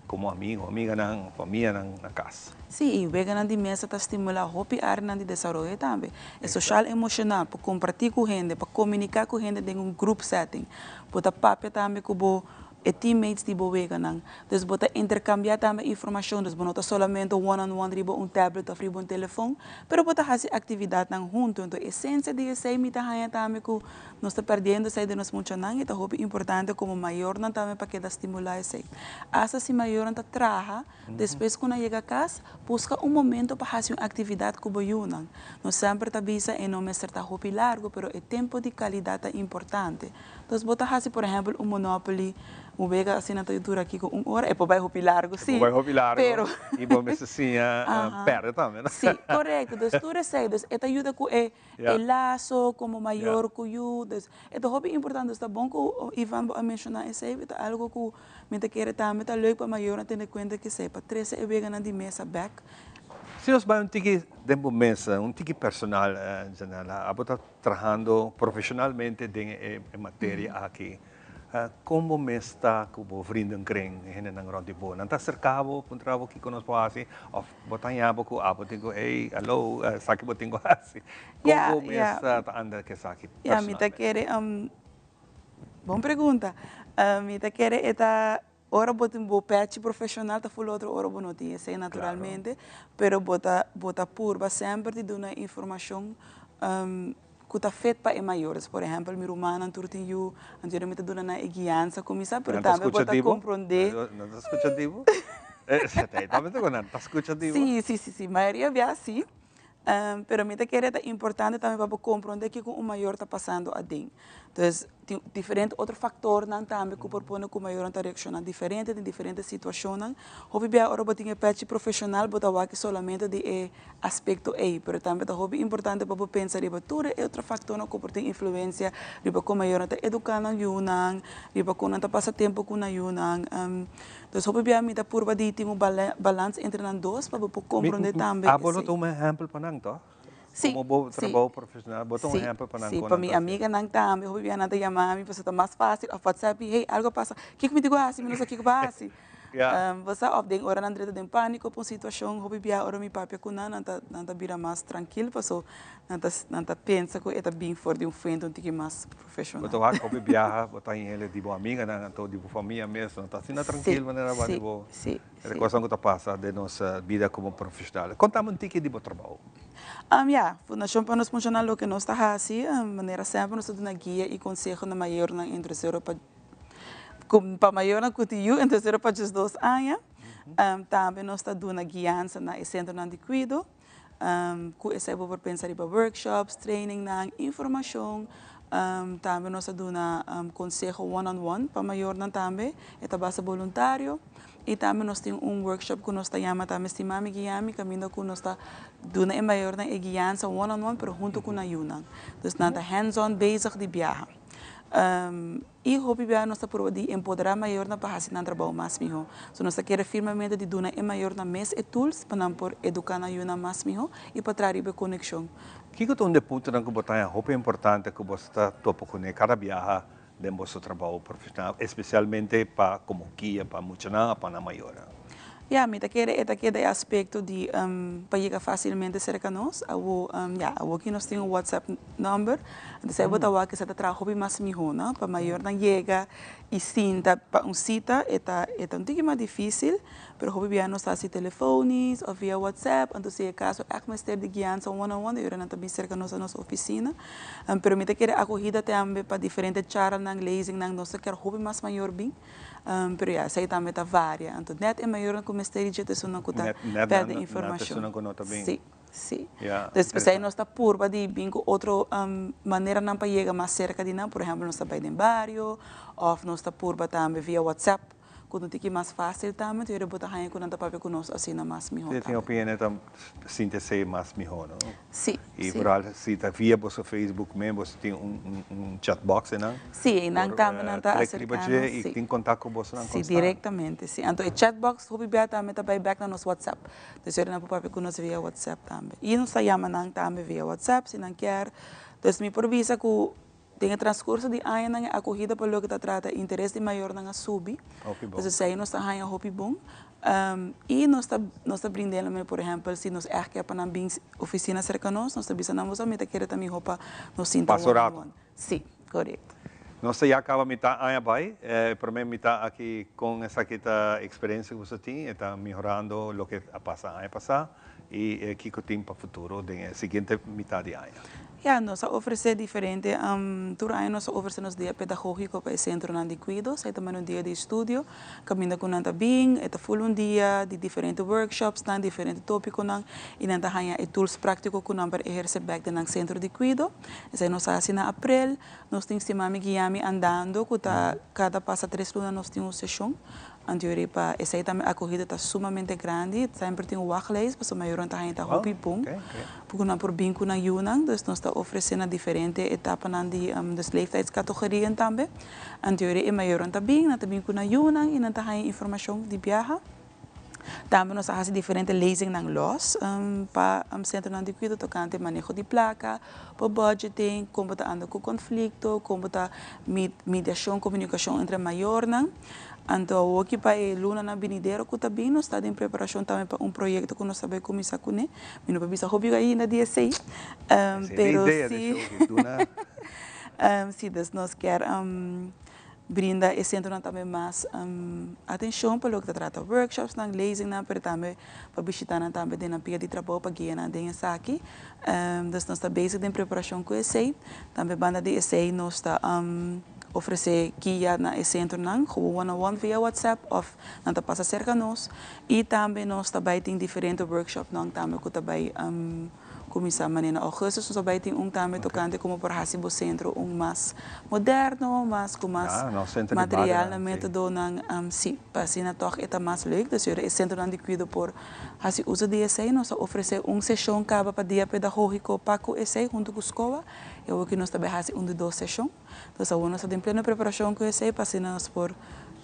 Komo amigo, amiganan, famianan na kas. Sí, i weganan di mesa ta stimulá hopi áreanan di desaroyo tambe. E soshal emoshonal, pa kompartí ku hende, pa komuniká ku hende den un group setting. Bo ta papia tambe ku bo e teammates di bo weganan. Dus bo ta interkambiá tambe informashon, dus bo no ta solamente one on one riba un tablet òf riba un telefon, pero bo ta hasi aktividatnan huntu. Enton esensia di esei mi ta haña tambe ku Nos ta perdiendo esei den nos muchanan i ta hopi importante komo mayornan tambe pa keda stimulá esei. Asta si mayornan ta traha, despues ku nan yega kas, buska un momento pa hasi un aktividat ku bo yunan. Nos semper ta bisa e no mester ta hopi largu, pero e tempu di kalidat ta importante. Entonces bo ta hasi por ehèmpel un monopoly, un wega asina ta dura kiko un ora, e por bai hopi largu si, E por bai hopi largu pero i bo mester siña pèrdè tambe, no? Si, korekto. Dus tur esei, dus e ta yuda ku e E laso komo mayor ku yu. Dus e ta hopi importante. Dus ta bon ku Ivan bo a menshoná esei, ta algu ku mi ta kere tambe ta leuk pa mayornan tene kuenta ku esei, pa trese e weganan di mesa bèk. Si nos bai un tiki den bo mesa, un tiki personal, Janella, abo ta trahando profeshonalmente den e materia aki. Kon bo mes ta ku bo vriendenkring, e hendenan rònt di bo? Nan ta aserká bo, puntra bo kiko nos por hasi? Òf bo ta haña bo ku abo tin ku, ey, alo, esaki bo tin ku hasi? Kon bo mes ta anda ku esaki Ya, mi ta kere, bon pregunta. Mi ta kere e ta ora bo tin bo pèchi profeshonal ta ful otro ora bo no tin esei naturalmente, pero bo ta bo ta purba semper di duna informashon ku ta fet pa e mayores. Por ehèmpel, mi rumannan tur tin yu, anto mi ta duna nan e guiansa kuminsá, pero tambe bo ta komprondé. Nan ta skucha di bo? Tambe ta ku nan ta skucha di bo? Sí, sí, sí, sí, mayoria bia sí. Pero mi ta kere ta importante tambe pa bo komprondé kiko un mayor ta pasando aden. Entonces, tin diferente otro factornan tambe cu por pone cu mayornan ta reacciona diferente den diferente situacionnan. Hopi bia ora bo tin e pechi profesional bo ta wak solamente di e aspecto ey, pero tambe ta hopi importante pa bo pensa riba tur e otro factornan cu por tin influencia riba con mayornan ta educa nan yunan, riba con nan ta pasa tempo cu nan yunan. Entonces hopi bia mi ta purba di tin un balans entre nan dos pa bo por comprende tambe Abo lo ta un ehempel pa nan toch? Sí, Como bo sí. trabou profesional, bo ta un Sí, ehempel pa nan sí, con pa nan mi ta haci. amiganan tambe, hopi bia nan ta yama mi pasobra ta mas fácil, of WhatsApp mi, hey, algo a pasa, kiko mi tin ku hasi? Mi no sa kiko pa hasi. Ja. Bo sa, of den ora nan drenta den pániko pa un situashon, hopi bia ora mi papia ku nan, nan ta, nan ta bira mas trankil paso nan ta, nan ta pensa ku e ta bin for di un fuente un tiki mas Bo profeshonal. ta wak hopi biaha, bo ta hende di bo amiganan, anto di bo famia mes, nan ta asina Sí, trankil manera bo sí, di bo. sí. E kosnan ku ta pasa den nos bida komo profeshonal. Konta mi un tiki di bo trabou. Ya, Fundashon Pa Nos Muchanan loke nos ta hasi, manera semper nos ta duna guia i konseho na mayornan entre sero pa Ku pa mayornan ku tin yu entre 0 pa 12 aña. Tambe nos ta duna guiansa na e sentronan di kuido. Ku esei bo por pensa riba workshops, trainingnan, informashon. Tambe nos ta duna konseho one on one pa mayornan tambe. E ta basa boluntario. I tambe nos tin un workshop ku nos ta yama tambe Stima Mi Guia Mi kaminda ku nos ta duna e mayornan e guiansa one on one pero huntu ku nan yunan. Dus nan ta hands on bezig di biaha. I hopi biaha nos ta proba di empoderá mayornan pa hasi nan trabou mas mihó. So nos ta kere firmemente di duna e mayornan mes e tools pa nan por eduká nan yunan mas mihó i pa traha riba e konekshon. Kiko ta un di e puntonan ku bo ta haña hopi importante ku bo ta topa kuné kada biaha den boso trabou profeshonal, espesialmente pa komo guia pa muchanan òf pa nan mayornan? Ya, mi ta kere e ta keda e aspekto di pa yega fásilmente serka nos. Awo, ya, awo ki nos tin un WhatsApp number, entonces ei bo ta wak esei ta traha hopi mas mihó, no? Pa mayornan yega i sinta pa un sita e ta e ta un tiki mas difísil, pero hopi bia nos ta hasi telefonisch òf via WhatsApp, anto si e kaso ègt mester di guiansa one on one, e ora nan ta bin serka nos na nos ofisina. Pero mi ta kere akohida tambe pa diferente charlanan, lezingnan, nos ta kier hopi mas mayor bin. Pero ya, esei tambe ta varia. Anto net e mayornan ku mester di dje ta esunnan ku ta pèrdè informashon. Sí, sí. Dus p'esei nos ta purba di bin ku otro maneranan pa yega mas serka di nan. Por ehèmpel nos ta bai den bario òf nos ta purba tambe via WhatsApp ku ta un tiki mas fásil tambe. Anto bo ta haña ku nan ta papia ku nos asina mas mihó tambe. Tin hopi hende ta sinti esei mas mihó, no? Sí, Y sí. vooral si ta via boso Facebook mes, boso tin un un chat box einan. Sí, einan tambe nan ta Por click riba acerca dje nos, y sí. tin contacto cu bosonan Sí, constant. directamente, sí. Anto e chat box hopi bia tambe ta bay bek na nos WhatsApp. Dus nan por papia cu nos via WhatsApp tambe. Y nos ta yama nan tambe via WhatsApp si nan kier. Dus mi por bisa cu Den e transcurso di añanan e acogida pa loke ta trata interes di mayornan a subi. Hopi bon. Pues esey nos ta haña hopi bon. Y nos ta nos ta brinda nan por ehempel si nos echt kier pa nan bin oficina cerca nos, nos ta bisa nan boso mi ta kere ta miho pa nos sinta Pasa un one on rato. one. Si, corecto. Nos ta ya caba mitad aña bay. E prome mitad aki con esaki ta experiencia cu boso tin, e ta mehorando loke a pasa aña pasa y kico tin pa futuro den e siguiente mitad di aña. Ya, nos a ofresé diferente, tur aña nos a ofresé nos dia pedagógiko pa e sentronan di kuido. Esei ta manda un dia di estudio, kaminda ku nan ta bin, e ta ful un dia di diferente workshopsnan, diferente tópikonan, i nan ta haña e tools práktiko ku nan por ehersé bèk den nan sentro di kuido. Esei nos a hasi na aprel. Nos tin Stima Mi Guia Mi Andando, ku ta kada pasa tres luna nos tin un seshon. Anto riba esei tambe akohida ta sumamente grandi. Semper tin un wachtlijst pasobra mayornan ta haña ta hopi bon ku nan por bin ku nan yunan. Dus nos ta ofresé na diferente etapanan di dus leeftijdscategorieën tambe. Anto e mayornan ta bin, nan ta bin ku nan yunan i nan ta haña informashon di biaha. Tambe nos a hasi diferente lezingnan lòs pa sentronan di kuido tokante maneho di plaka, pa budgeting, kon bo ta anda ku konflikto, kon bo ta mediashon, komunikashon entre mayornan. Anto awoki pa e lunanan binidero ku ta bin nos ta den preparashon tambe pa un proyekto ku nos ta bai kuminsá kuné. Mi no por bisa hopi ainda di esei, pero si si dus nos kier brinda e sentronan tambe mas atenshon pa loke ta trata workshopsnan, lezingnan, pero tambe pa bishita nan tambe den nan pia di trabou pa guia nan den esaki. Dus nos ta bezig den preparashon ku esei. Tambe banda di esei nos ta ofresé guia na e sentronan, gewoon one on one via WhatsApp òf nan ta pasa serka nos. I tambe nos ta bai tin diferente workshopnan tambe ku ta bai Kuminsá manera na ougùstus nos a bai tin un tambe tokante komo por hasi bo sentro un mas moderno, mas ku mas materialnan, métodonan, sí, pa asina tòg e ta mas leuk. Dus e sentronan di kuido por hasi uso di esei. Nos a ofresé un seshon kaba pa dia pedagógiko pa ku esei huntu ku skola i awor ku nos ta bai hasi un di dos seshon. Dus awor nos ta den pleno preparashon ku esei pa asina nos por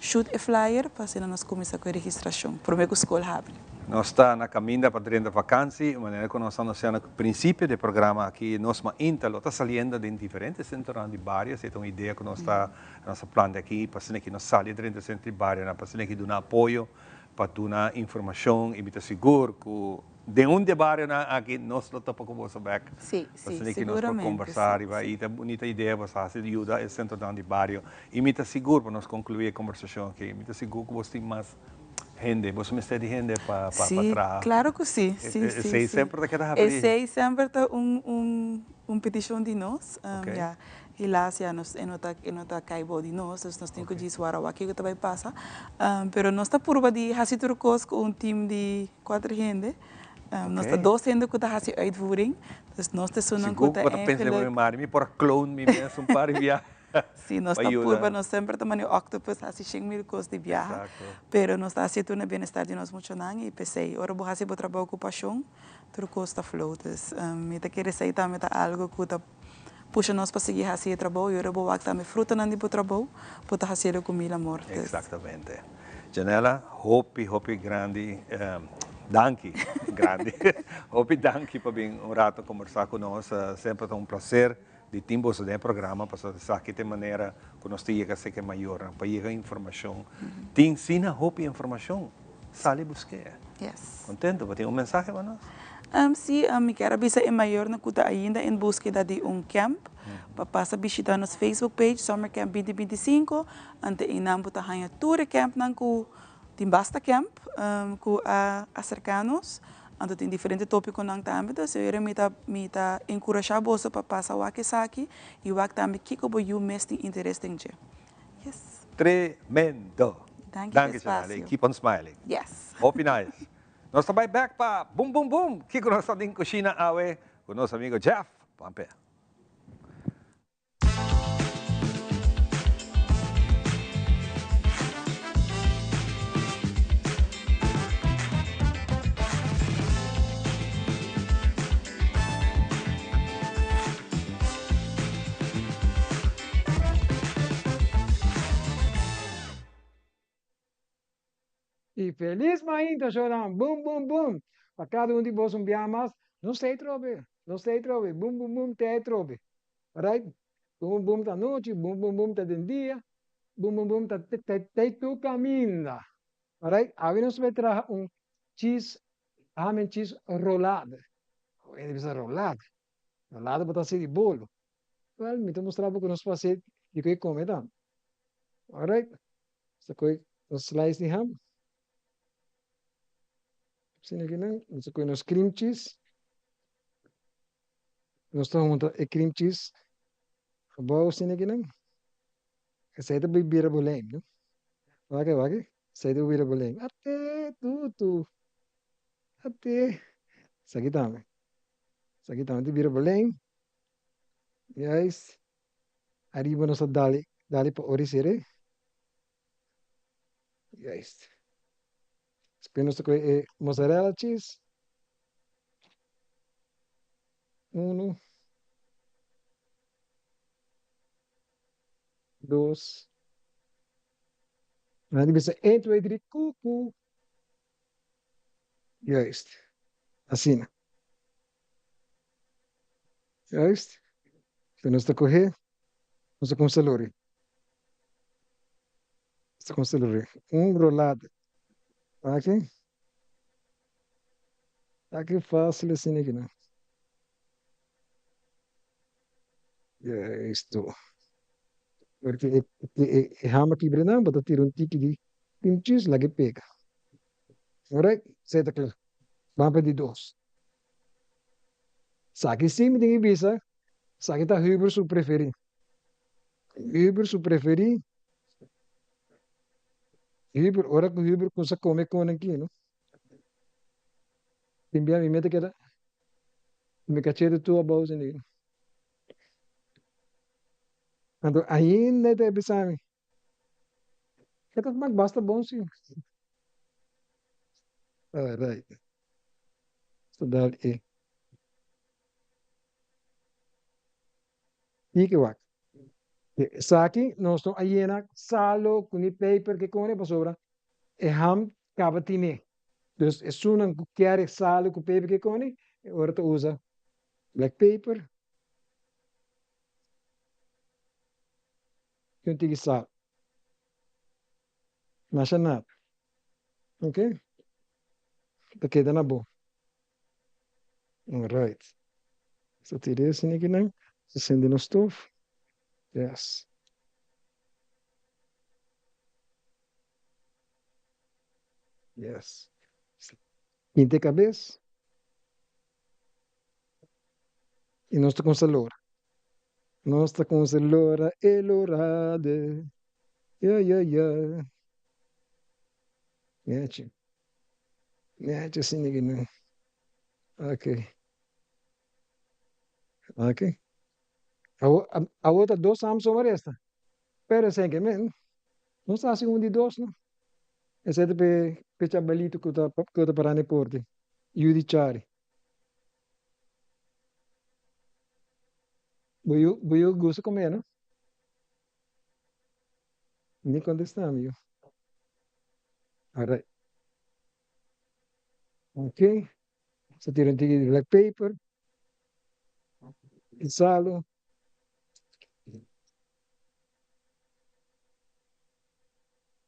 shoot e flyer pa asina nos kuminsá ku e registrashon promé ku skol habri. Nos ta na kaminda pa drenta vakansi, manera ku nos a anunsiá na prinsipio di e programa aki, nos mainta lo ta saliendo den diferente sentronan di bario, esei ta un idea ku nos ta nos a plantea aki pa asina ki nos sali drenta sentro di barionan pa asina ki duna apoyo, pa duna informashon i mi ta sigur ku Den un di e barionan aki nos lo topa ku boso bek. Sí, sí, Asina ki nos por seguramente, kombersá sí, riba sí. i ta bunita idea boso hasi di yuda e sentronan di bario. I mi ta sigur pa nos konkluí e kombersashon aki, mi ta sigur ku boso tin mas hende, boso mester di hende pa pa Sí, traha. klaro ku sí, sí, sí, Esei sí. semper ta keda habrí. Esei semper ta un un un petishon di nos. Oké. Ya, Helaas ya nos e no ta e no ta kai bou di nos, dus nos tin ku djis wara wak kiko ta bai pasa. Pero nos ta purba di hasi tur kos ku un team di kuater hende. Nos ta dos hende ku ta hasi uitvoering, dus nos ta esunnan ku Sigur ta ku bo ta pensa eigenlijk. Mari, mi por a clone mi mes un par di biaha Sí, nos pa ta yuda. purba, nos semper ta manda octopus hasi shen mil kos di biaha, pero nos ta hasi tur na bienestar di nos muchanan i p'esei ora bo hasi bo trabou ku pashon, tur kos ta flow. Dus mi ta kere esei tambe ta algu ku ta Pusha nos pa sigui hasi e trabou y ora bo wak tambe frutanan di bo trabou, bo ta hasielo cu mil amor. Dus. Exactamente. Janella, hopi hopi grandi danki, grandi, hopi danki pa bin un rato combersa cu nos. Semper ta un placer di tin boso den e programa pasobra esaki ta e manera cu nos ta yega seke mayornan pa yega informacion. Tin sina hopi informacion, sali busk'e. Yes. Contento, bo tin un mensahe pa nos? Sí, mi kier a bisa e mayornan ku ta ainda en búskeda di un camp pa pasa bishita nos Facebook page Summer Camp binti binti i sinku. Ante einan bo ta haña tur e campnan ku tin basta camp ku a aserká nos. Anto tin diferente tópikonan tambe. Dus e mi ta mi ta enkurashá boso pa pasa wak esaki i wak tambe kiko bo yu mes tin interes den dje. Yes. Tremendo! Danki p'e Danki Chanel espasio. Keep on smiling. Yes. Hopi nice. Nos ta bai bek pa Boom Boom Boom! Kiko nos ta den kushina awe ku nos amigo Jeff Pampe. Y feliz mainta showdown boom boom boom pa cada un di boso un bia mas nos ta e trobe nos ta e trobe boom boom boom te e trobe alright boom boom ta anochi boom boom boom ta den dia boom boom boom ta te tu caminda alright awe nos bai traha un cheese ham and cheese rolade hende bisa rolade rolade bo ta haci di bolo well mi ta mustra bo cu nos por haci di cu e come tambe alright. Nos ta koe nos slice di ham. Asina aki nan, nos ta koe nos cream cheese. Nos ta hunta e cream cheese abou asina aki nan. Esei ta bira bo lijm, no? Wak, wak, esei ta bira bo lijm. Ate, tutu. Ate. Esaki tambe. Esaki tambe ta bira bo lijm. Juist. Ariba nos a dal dal pa ori sere. Juist. Despues nos ta kohe e mozzarella cheese. Uno. Dos. Nan di bisa een, twee, drie, kuku. Juist. Asina. Juist. So nos ta kohe, nos ta kumsa lori. Nos ta kumsa lori. Un rolada. Aki. Aki fácil asina aki nan. Juist. Porque e, e, e hama kibra nan, bo ta tira un tiki di cream cheese, laga e pega. Alright, esei ta kla. Ban pa di dos. Esaki sí mi tin ki bisa, esaki ta Huber su preferí. Huber su preferí, Huber, ora ku Huber kusa kome kon aki, no? Tin bia mi mete keda, mi kachete tur abou asina. Anto ainda e ta bisa mi, E ta smak basta bon si. Alright. So dal e. Tiki wak. Esaki nos no a yena salo ku ni peper ke kone pasobra e ham kaba tine. Dus esunnan ku kier e salo ku peper ke kone e ora ta usa black paper. Tin tiki sal. Masha nada. Ok. Ta keda na bo. Alright. So tira esaki akinan. So sende nos stof. Yes. Yes. Pinta e kabes. I nos ta kumsa lora. Nos ta kunse lora e lorade. Ya ya ya. Nechi. Nechi asina ki nan. Ok. Ok. Awo, awo ta dos Samson a resta. Pero esei ke men, nos ta hasi un di dos no. Esei ta p'e p'e chabalito ku ta ku ta pará na e porte, yu di Chari. Bo yu bo yu gusta kome no? Ni kontestá mi yu. Alright. Ok. Nos ta tira un tiki di black paper i salo.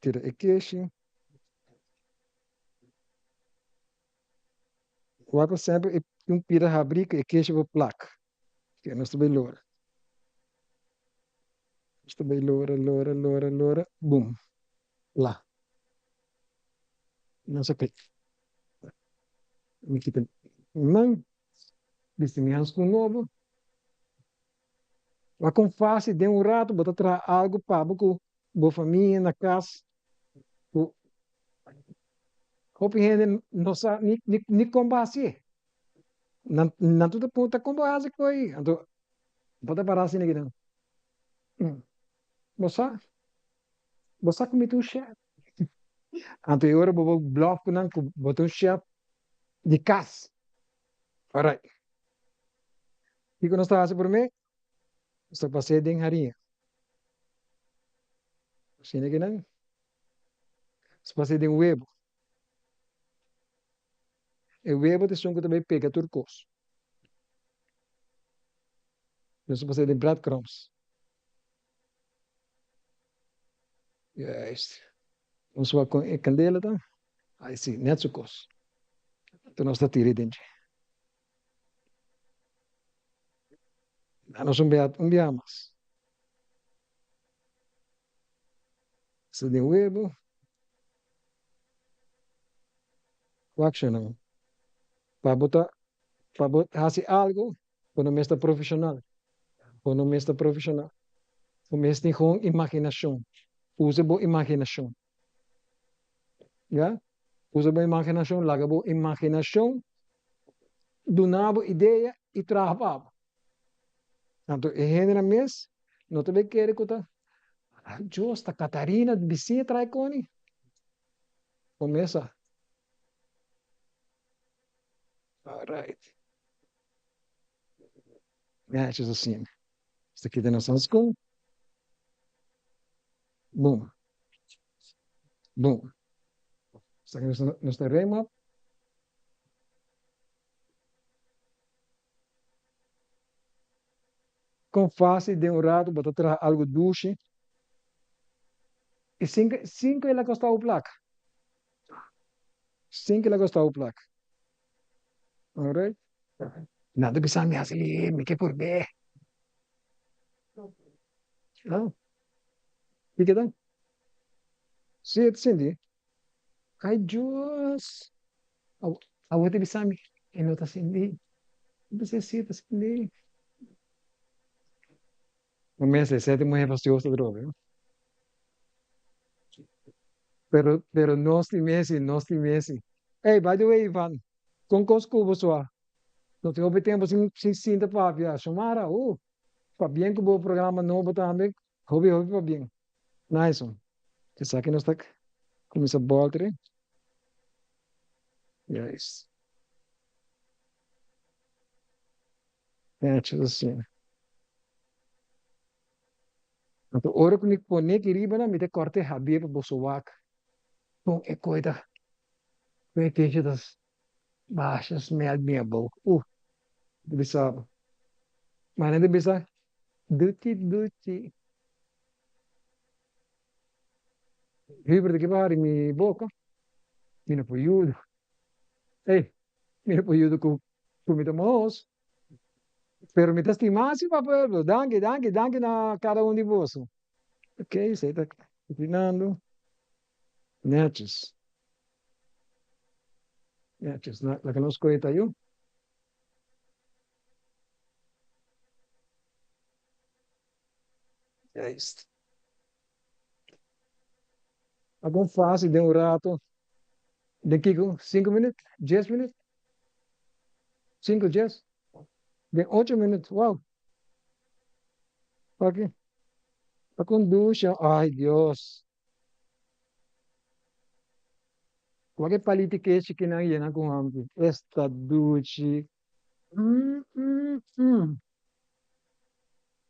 Tira e keshi. Wak pa semper e un pida habri ku e keshi por plak. Oke, nos ta bai lora. Nos ta bai lora, lora, lora, lora. Bum. Pla. Nos a kai. Mi kita mi man, bisti mi hanskun nobo. Wak kon fásil den un ratu bo ta traha algu pa bo ku bo famia na kas ku hopi hende no sa ni ni kon bo hasié. Nan nan tur ta puntra kon bo hasi ku ei, anto bo ta para asina kinan. Bo sa, bo sa ku mi ta un shèf. Anto e ora bo bo blòf ku nan ku bo ta un shèf di kas. Alright. Kiko nos ta hasi promé? Nos ta pas'é den hariña. Asina ki nan. Nos pas'é den webu. E webu ta esun ku ta bai pega tur kos. Nos ta pas'é den breadcrumbs. Juist. Nos wak kon e kandela ta. Ai si, nèt su kos. Anto nos ta tira den dje. Danos un bia un bia mas. Sa den webu. Wak shonnan. Pa bo ta pa bo hasi algu bo no mester profeshonal. Bo no mester profeshonal. Bo mester tin gewoon imaginashon. Usa bo imaginashon. Ya? Usa bo imaginashon, laga bo imaginashon duna bo idea i traha pa bo. Anto e hendenan mes no ta bay kere ku ta, Dios, ta Catarina bisiña traha e koni. Bo mes sa. Alright. Netjes asina. Nos ta kita nos hanskun. Boom. Boom. Esaki nos ta nos ta rem op. Kon fásil den un ratu bo ta traha algu dushi i sin ke sin ke el a kosta bo plaka. Sin ke el a kosta bo plaka. Alright. Nan ta bisa mi hasi li, mi ke purb'é. Ah. Kiko ta? Si, e ta sinti. Ai Dios! Awor ta bisa mi, e no ta sinti. Mi bisa si, e ta sinti. Bo mester sete muher fastioso atrobe. Pero, pero nos tin mesi, nos tin mesi. Ey, by the way, Ivan, con cos cu bo sua? No tin hopi tempo sin, sin sinta papia. Xiomara, uh, pabien cu bo programa nobo tambe. Hopi, hopi pabien. Nice one. Esaki nos ta cuminsa bolter. Juist. Netjes asina. Anto ora ku mi pone ki riba nan mi ta korta e habia pa boso wak kon e koi ta kon e keshi ta basha smel bien abou. Uh! Ta bisa bo. Ma nan ta bisa duchi duchi. Hubert ta ke pa hari mi boka. Mi no por yuda. Ey! Mi no por yuda ku ku mi ta mohos. Pero mi ta stima si pa pueblo. Danki, danki, danki na kada un di boso. Ok, esei ta terminando. Netjes. Netjes. Na, laga nos kohe ta yu. Juist. Algun fácil den un rato. Den kiko? Sinku minuut? Dies minuut? Sinku, dies? Den ocho minuut? Wow! Paki? Paki un dusha? Ay Dios! Wak e paliti keshi kinan yena ku hampi. Esta dushi. Mm, mm, mm.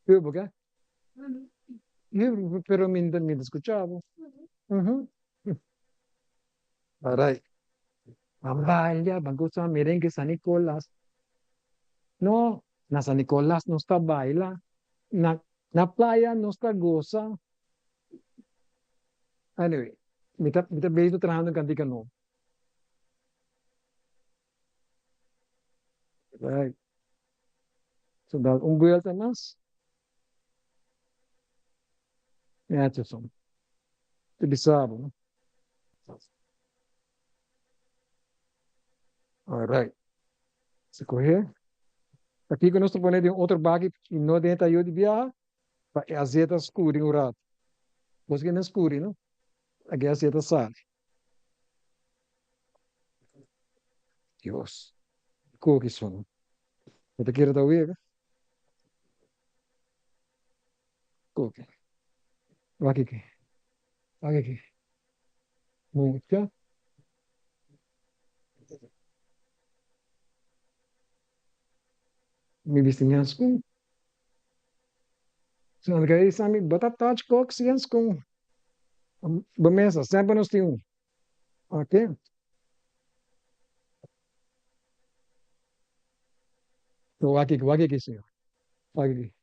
Yo, ke? Pero mi mi ta skucha bo. Mhm. Alright. Ban baila, ban goza merengue San Nicolas. No, na San Nicolas nos ta baila. Na playa nos ta goza. Anyway, mi ta bezig trahando un kantika nobo. Right. So dal un vuelta mas. Netjes son. Te bisa bo, no? Alright. Se coge. Aki ku nos ta pone den otro baki i no den e tayo di biaha, pa e azeta skuri un rato. Bos ke na skuri, no? Aki e azeta sali. Dios. Koki son. Bo ta kere ta wega? Koki. Wak aki. Wak aki. Mucha. Mi bisti ña skun. So nan ka isa mi, bo ta touch kok si en skun. Bo mesa, semper nos tin un. Ok. So wak aki, wak aki señor. Wak aki.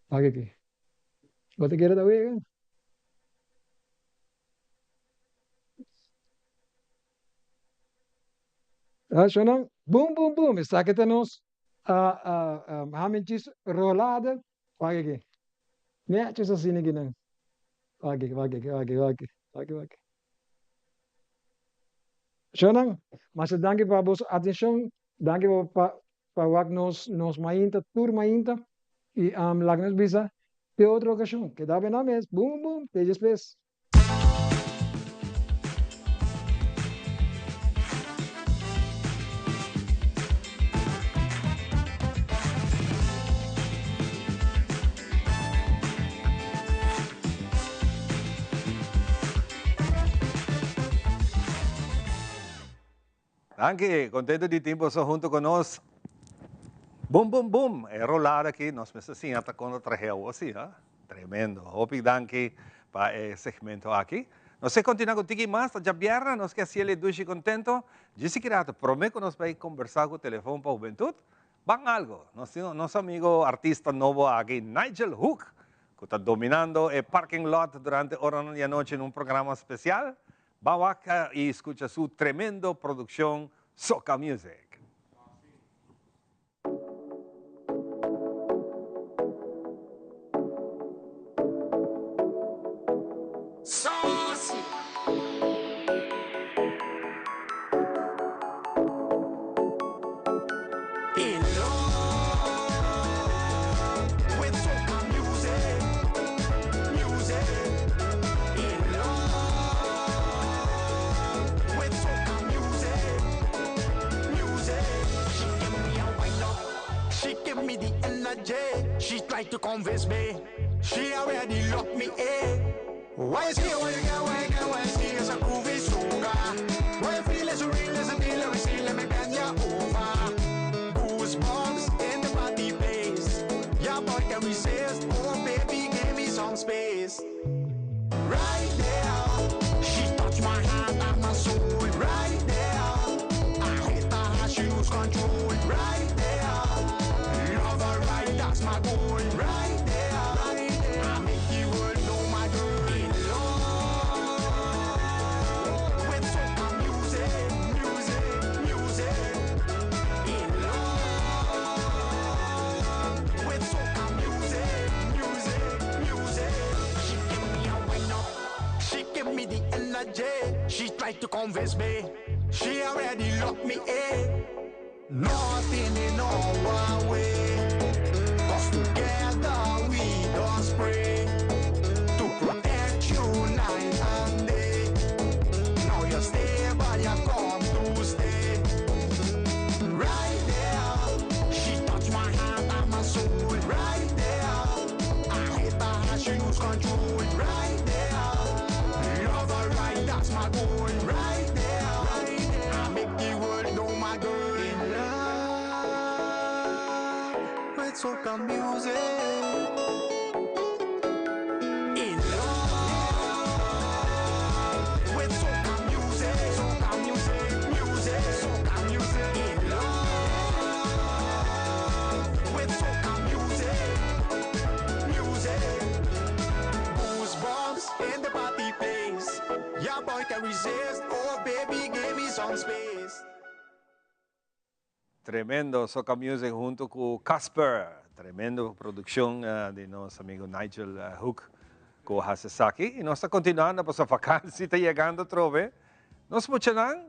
Wak aki. Bo ta kere ta wega? Ah, shonan, boom, boom, boom. Esaki ta nos ham and cheese rolada. Wak aki. Netjes asina aki nan. Wak aki, wak aki, wak aki, wak aki, wak aki, wak aki. Shonan, masha danki pa boso atencion. Danki pa wak nos mainta, tur mainta. Y laga nos bisa te otro ocasion. Keda bena mes. Boom, boom. Te despues. Danki, contento di tin boso hunto con nos. Boom, boom, boom. E rolada aki nos mester siña ta con ta trahe awo si, ha? Tremendo. Hopi danki pa e segmento aki. Nos ke continua cu tiki mas, ta djabièrnè, nos ke haciel e dushi contento. Djis ki rato, prome cu nos bay conversa cu Telefon pa Hubentud, ban algo. Nos tin nos amigo artista nobo aki, Nigel Hoek, cu ta dominando e parking lot durante oranan di anochi den un programa special. Ban wak y scucha su tremendo produccion Soca Music. In love with soca music, music. In love with soca music, music. She give me a wind up, she give me the energy. She tried to convince me, she already locked me in. Why you scared? Why you get? Why you get? Why you scared? It's a groovy soca. Why you feel it's real? It's a deal. Let me see. Let me bend ya over. Goosebumps in the party place. Ya boy can resist. Oh baby, give me some space. Right there, she touched my hand and my soul. Right there, I hit her, she lose control. Right there, love her right, that's my goal. Right there, I make the world know my girl. In love with soca music, music, music. In love with soca music, music, music. She give me a wind up, she give me the energy. She tried to convince me, she already locked me in. Nothing in our way, 'cause together we just pray to protect you night and day. Now you're stable, you come to stay. Right there, she touched my heart and my soul. Right there, I hit her, she lose control. Right there, love her right, that's my goal. Right there, I make the world know my girl. In love with soca music. In love with soca music, soca music, music, soca music. In love with soca music, music. Goosebumps in the party place. Yeah, boy can resist. Oh, baby, give me some space. Tremendo Soca Music hunto cu Casper. Tremendo produccion di nos amigo Nigel Hook cu Hasesaki. Y nos ta continuando pa vakantie ta yegando trobe. Nos muchanan,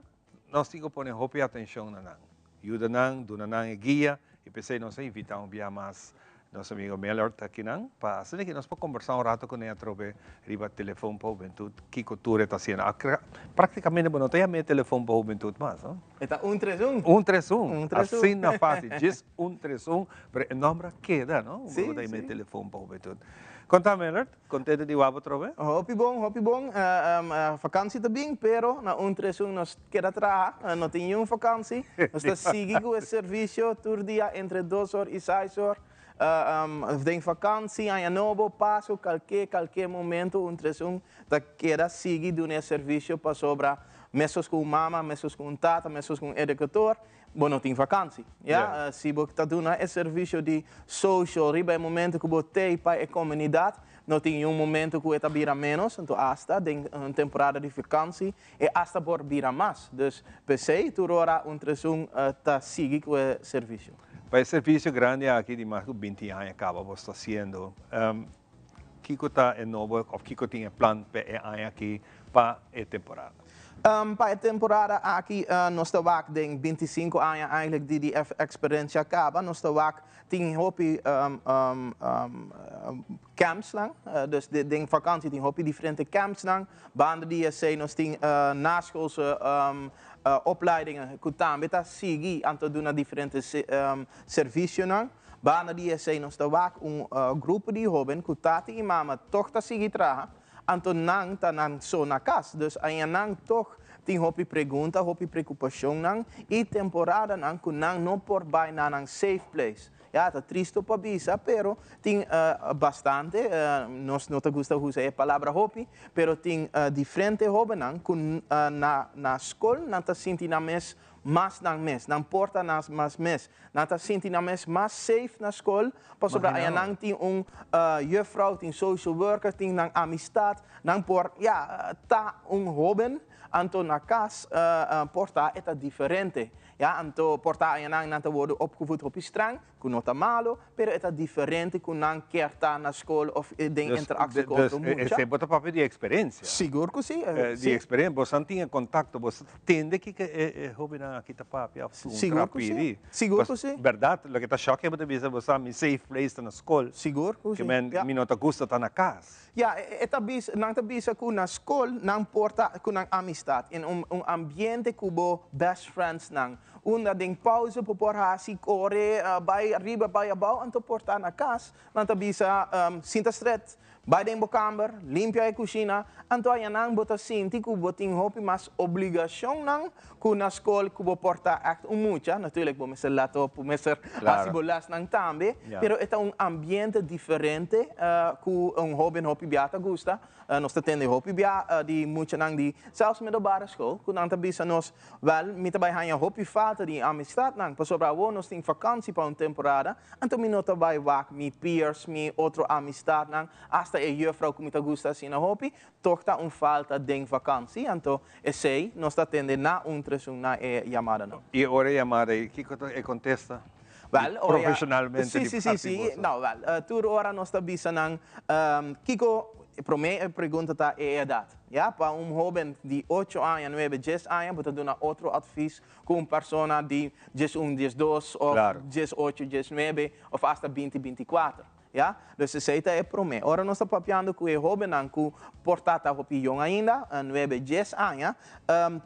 nos tin cu pone hopi atencion na nan. Yuda nan, duna nan e guia. Y p'esey nos a invita un bia mas nos amigo Mellard aki nan pa asina cu nos por combersa un rato cu ne atrobe riba Telefon pa Hubentud kico tur e ta haciendo. Practicamente bo no ta yama e Telefon pa Hubentud mas, no? E ta 131. 131. 131. Asina facil, djis 131, pero e nomber a keda, no? Si, Bo ta yama e si. Telefon pa Hubentud. Conta Mellard, contento di wak bo atrobe? Hopi bon, hopi bon. Vakantie ta bin, pero na 131 nos keda traha, no tin niun vakantie. Nos ta sigui cu e servicio tur dia entre 2 or y 6 or. Den vakantie, Aña Nobo, Pasco, calke momento 131 ta keda sigui duna e servicio pasobra mescos cu un mama, mescos cu un tata, mescos cu un educador, bo no tin vakantie. Ja? Si bo ta duna e servicio di social riba e momento cu bo tey pa e comunidad, no tin niun momento cu e ta bira menos, anto hasta den un temporada di vakantie e hasta por bira mas. Dus p'esey tur ora 131 ta sigui cu e servicio. Pa e servicio grandi aki di mas cu 20 aña caba bo ta haciendo, kico ta e nobo of kico tin e plan pa e aña aki pa e temporada? Pa e temporada aki nos ta wak den 25 aña eigenlijk di experiencia caba, nos ta wak tin hopi camps lang, dus den vakantie tin hopi diferente camps lang. Banda di esey nos tin naschoolse opleidingen cu tambe ta sigui anto duna diferente servicionan. Banda di esey nos ta wak un grupo di hoben cu tata y mama toch ta sigui traha, anto nan ta nan so na cas. Dus aya nan toch tin hopi pregunta, hopi preocupacion nan y temporada nan cu nan no por bay na nan safe place. Ja, ta tristo pa bisa, pero tin bastante, nos no ta gusta usa e palabra hopi, pero tin diferente hobennan cu na scol nan ta sinti nan mes mas nan mes, nan porta nan mas mes, nan ta sinti nan mes mas safe na scol, pasobra Imagina. aya nan tin un juffrouw, tin social worker, tin nan amistad, nan por, ja, ta un hoben, anto na cas porta e ta diferente. Ja, anto porta aya nan, nan ta worden opgevoed hopi streng, cu no ta malo, pero e ta diferente cu nan kier ta na scol of den interactie cu Dus, otro mucha. Esey bo ta papia di experiencia. Sigur cu si, Di si. experiencia, bo san tin contacto, bo tende kico e hobennan aki ta papia of un Sigur cu si. trapiri. Sigur cu Pas, si. Berdad, loke ta shock bo ta bisa, bo sa mi safe place ta na scol. Sigur cu Que si, men, ja. mi no ta gusta ta na cas. Ja, e ta bisa, nan ta bisa cu na scol nan porta cu nan amistad, in un ambiente cu bo best friends nan. Unda den pauze bo por hasi core, bay arriba, bay abao, anto porta na cas, nan ta bisa, sinta stret, bay den bo kamer, limpia e cushina, anto aya nan bo ta sinti cu bo tin hopi mas obligacion nan cu na scol cu bo porta echt un mucha. Natuurlijk bo mester let op, bo mester hasi bo les nan tambe, pero e ta un ambiente diferente cu un hoben hopi bia ta gusta. Nos ta tende hopi bia di muchanan di zelfs middelbare school, cu nan ta bisa nos, wel, mi ta bay haña hopi falta di amistad nan, pasobra awor nos tin vakantie pa un temporada, anto mi no ta bay wak mi peers, mi otro amistad nan, hasta e juffrouw cu mi ta gusta asina hopi, toch ta un falta den vakantie, anto esey nos ta tende na 131 na e yamada nan. Y ora e yamada ey, kico ta e contesta? Wel, ora ya- Profesionalmente Si, di si, si, parti si. boso. No, wel, tur ora nos ta bisa nan, kico, prome pregunta ta e edad. Ja, pa un hoben di 8 aña, 9, 10 aña, bo ta duna otro advies cu un persona di 11, 12 of 18, 19 of hasta 20, 24. Ya? Dus esei ta e promé. Ora nos ta papiando ku e hóbennan ku por ta ta hopi yong ainda, nuebe, dies aña,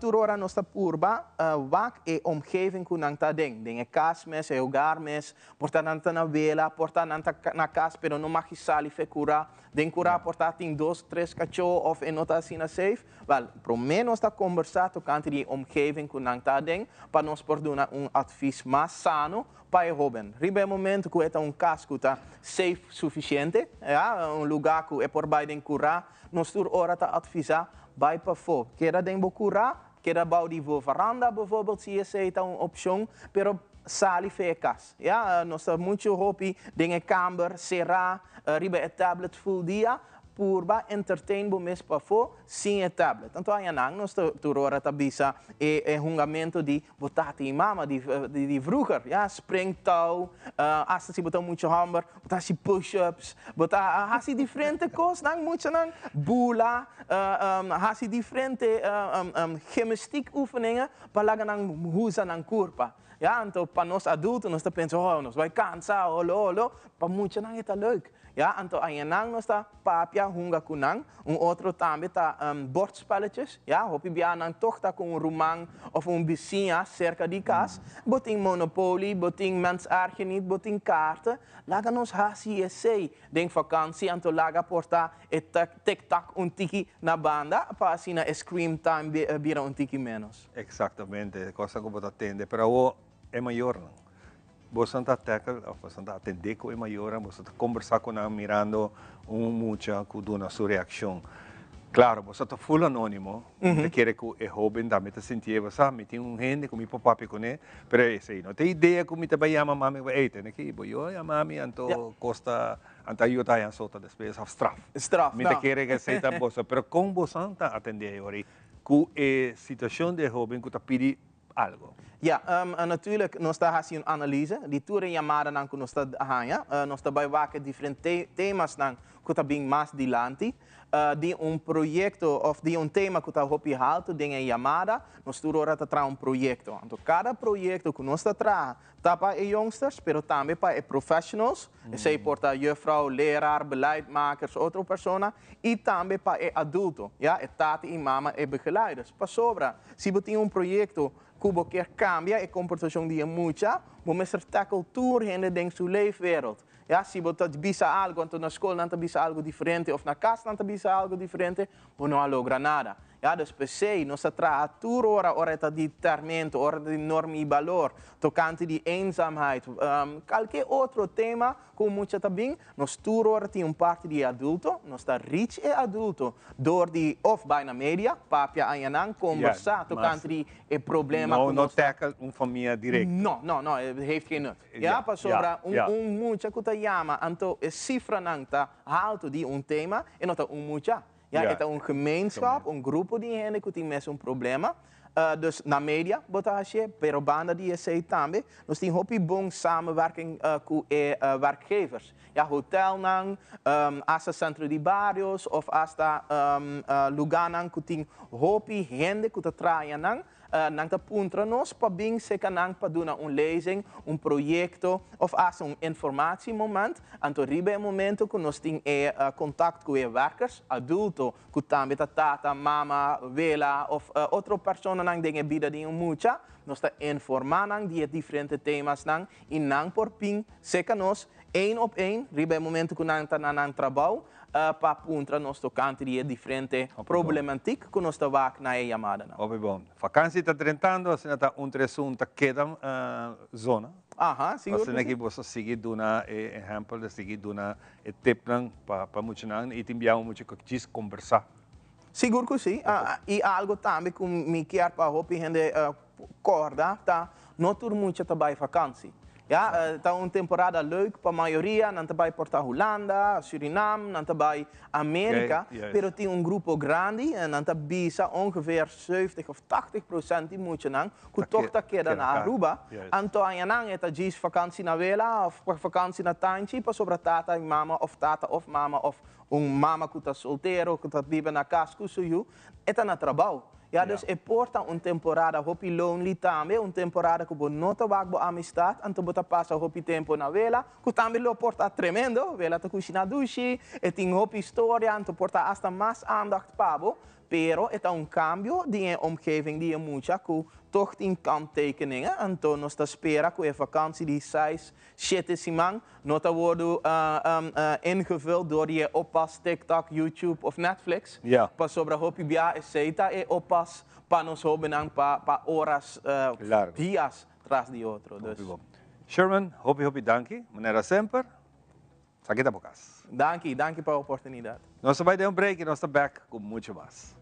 tur ora nos ta purba wak e omgeving ku nan ta aden, den e kas mes, e hogar mes, por ta nan ta na wela, por ta nan ta na kas pero no mag sali fe kurá. Den kurá por ta tin dos, tres kachó òf e no ta asina safe. Wèl, promé nos ta kombersá tokante di e omgeving ku nan ta aden pa nos por duna un atvis mas sano Pa e hóben, riba e momento ku e ta un kas ku ta safe sufisiente, ya, un lugá ku e por bai den kurá, nos tur ora ta atvisá, bai pafó. Keda den bo kurá, keda bou di bo varanda bijvoorbeeld si esei ta un opshon, pero sali fe e kas, ya. Nos ta muchu hopi den e kamber será riba e tablet ful dia, Purba entertain bo mes pafó sin e tablet. Anto añanan nos ta tur ora ta bisa e e hungamento di bo tata i mama di di vroeger, ya, spring touw, hasta si bo ta mucha hòmber bo ta hasi push-ups, bo ta hasi diferente kosnan, muchanan bula, hasi diferente gymnastiek oefeningen pa laga nan usa nan kurpa. Ya, anto pa nos adulto nos ta pensa, oh, nos bai kansa, olo olo, pa muchanan e ta leuk. Ya, anto añanan nos ta papia hunga ku nan. Un otro tambe ta bordspelletjes. Ya, hopi bia nan tog ta ku un ruman of un bisiña serka di kas. Bo tin Monopoly, bo tin Mens Erg Je Niet, bo tin kaarten. Laga nos hasi esei den vakansi, anto laga por ta e tik-tak un tiki na banda pa asina e screen time bira un tiki ménos. Eksaktamente, kosnan ku bo ta tende, pero awor e mayornan. Boso ta tackle of boso ta atende ku e mayornan, boso ta kombersá ku nan mirando un mucha ku duna su reakshon. Klaro, boso ta full anónimo, mi ta kere ku e hóben tambe ta sintié, bo sa, mi tin un hende ku mi por papia kuné, pero esei no ta e idea ku mi ta bai yama mami, ey, tene ki bo yo yama mi anto kosta, anto a yuda haña sota despues òf straf. Straf, Mi ta kere ku esei ta boso, pero kon boso ta atendé e ora ei ku e situashon di e hóben ku ta pidi algo. Ja, natuurlijk, nos ta hasi un analyse di tur e yamadanan ku nos ta haña. Nos ta bai wak e diferente temasnan ku ta bin mas dilanti. Di un proyekto òf di un tema ku ta hopi haltu den e yamada, nos tur ora ta traha un proyekto. Anto kada proyekto ku nos ta traha ta pa e youngsters, pero tambe pa e professionals, esei por ta juffrouw, leraar, beleidmakers, otro persona, i tambe pa e adulto, ya, e tata i mama, e begeleiders. Pasobra si bo tin un proyekto ku bo kier kambia e komportashon di e mucha, bo mester tackle tur hende den su leefwereld. Ya, si bo ta bisa algu, anto na skol nan ta bisa algu diferente òf na kas nan ta bisa algu diferente, bo no a logra nada. Ya, dus p'esei nos ta traha tur ora, ora e ta di tèrmento, ora ta di norma i balor, tokante di eenzaamheid, kalke otro tema ku un mucha ta bin, nos tur ora tin un parti di e adulto, nos ta reach e adulto dor di òf bai na media, papia añanan, kombersá tokante di e problema ku nos ta. No tackle un famia direkto. No, no, no, e heeft geen nut. Ya, pasobra un mucha ku ta yama, anto e sifranan ta haltu di un tema, e no ta un mucha. Ya, e ta un gemeenschap, un grupo di hende ku tin mesun problema. Dus na media bo ta hasié, pero banda di esei tambe nos tin hopi bon samenwerking ku e werkgevers. Ya, hotelnan, asta sentro di barios òf asta lugánan ku tin hopi hende ku ta traha nan. Nan ta puntra nos pa bin serka nan pa duna un lezing, un proyekto òf asta un informatiemoment. Anto riba e momento ku nos tin e kontakt ku e wèrkers, adulto, ku tambe ta tata, mama, wela òf otro personanan den e bida di un mucha, nos ta informá nan di e diferente temasnan i nan por bin serka nos één op één riba e momento ku nan ta na nan trabou pa puntra nos tokante di e diferente problematiek ku nos ta wak na e yamadanan. Hopi bon. Vakantie ta drentando, asina ta un tres un ta keda zona. Aha, sigur ku si. Asina ki boso sigui duna e ehempel, sigui duna e tipnan pa muchanan i tin biaha mucha ku djis kombersá. Sigur ku si. I algu tambe ku mi kier pa hopi hende kòrda ta no tur mucha ta bai vakansi. Ya, ta un temporada leuk pa mayoria, nan ta bai por ta Hulanda, Surinam, nan ta bai Amerika, pero tin un grupo grandi, nan ta bisa ongeveer zeventig of tachtig procent di muchanan ku tog ta keda na Aruba, anto añanan e ta djis vakansi na wela of vakansi na tanchi pasobra tata i mama of tata of mama of un mama ku ta soltero ku ta biba na kas ku su yu, e ta na trabou. Ja, dus e por ta un temporada hopi lonely tambe, un temporada ku bo no ta wak bo amistat, anto bo ta pasa hopi tempo na wela, ku tambe lo por ta tremendo, wela ta kushiná dushi, e tin hopi historia, anto por ta asta mas aandacht pa bo, Pero e ta un cambio di e omgeving di e mucha cu toch tin kanttekeningen, anto nos ta spera cu e vakantie di seis, shete siman no ta wordo ingevuld door di e oppas TikTok, YouTube of Netflix, pasobra hopi bia esey ta e oppas pa nos hobennan pa pa oras, dias tras di otro. Dus. Sherman, hopi hopi danki, manera semper. Esaki ta bo kas. Danki, danki pa e oportunidat. Nos ta bai den un break i nos ta bek ku muchu mas.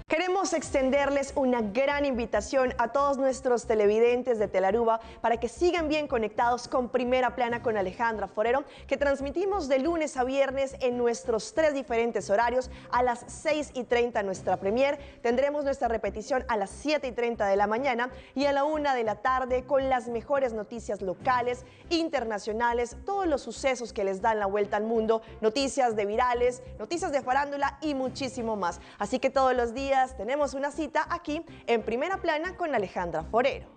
Queremos extenderles una gran invitación a todos nuestros televidentes de Telaruba para que sigan bien conectados con Primera Plana con Alejandra Forero, que transmitimos de lunes a viernes en nuestros tres diferentes horarios a las 6 y 30 nuestra premier. Tendremos nuestra repetición a las 7 y 30 de la mañana y a la 1 de la tarde con las mejores noticias locales, internacionales, todos los sucesos que les dan la vuelta al mundo, noticias de virales, noticias de farándula y muchísimo más. Así que todos los días tenemos una cita aquí en Primera Plana con Alejandra Forero.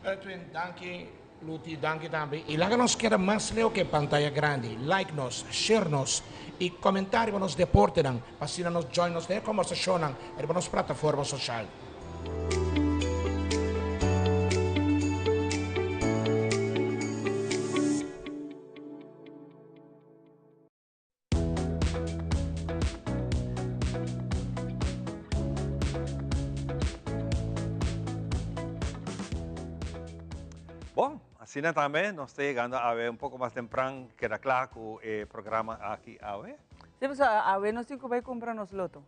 Edwin, danki. Luti, danki tambe. I laga nos keda mas leu ku e pantaya grandi. Like nos, share nos i komentá riba nos deportenan pa asina nos join nos den e kombersashonnan riba nos plataforma soshal. Bon, asina tambe nos ta yegando awe un poco mas tempran, keda kla ku e programa aki awe. Sí, pasobra awe nos tin ku bai kumpra nos loto.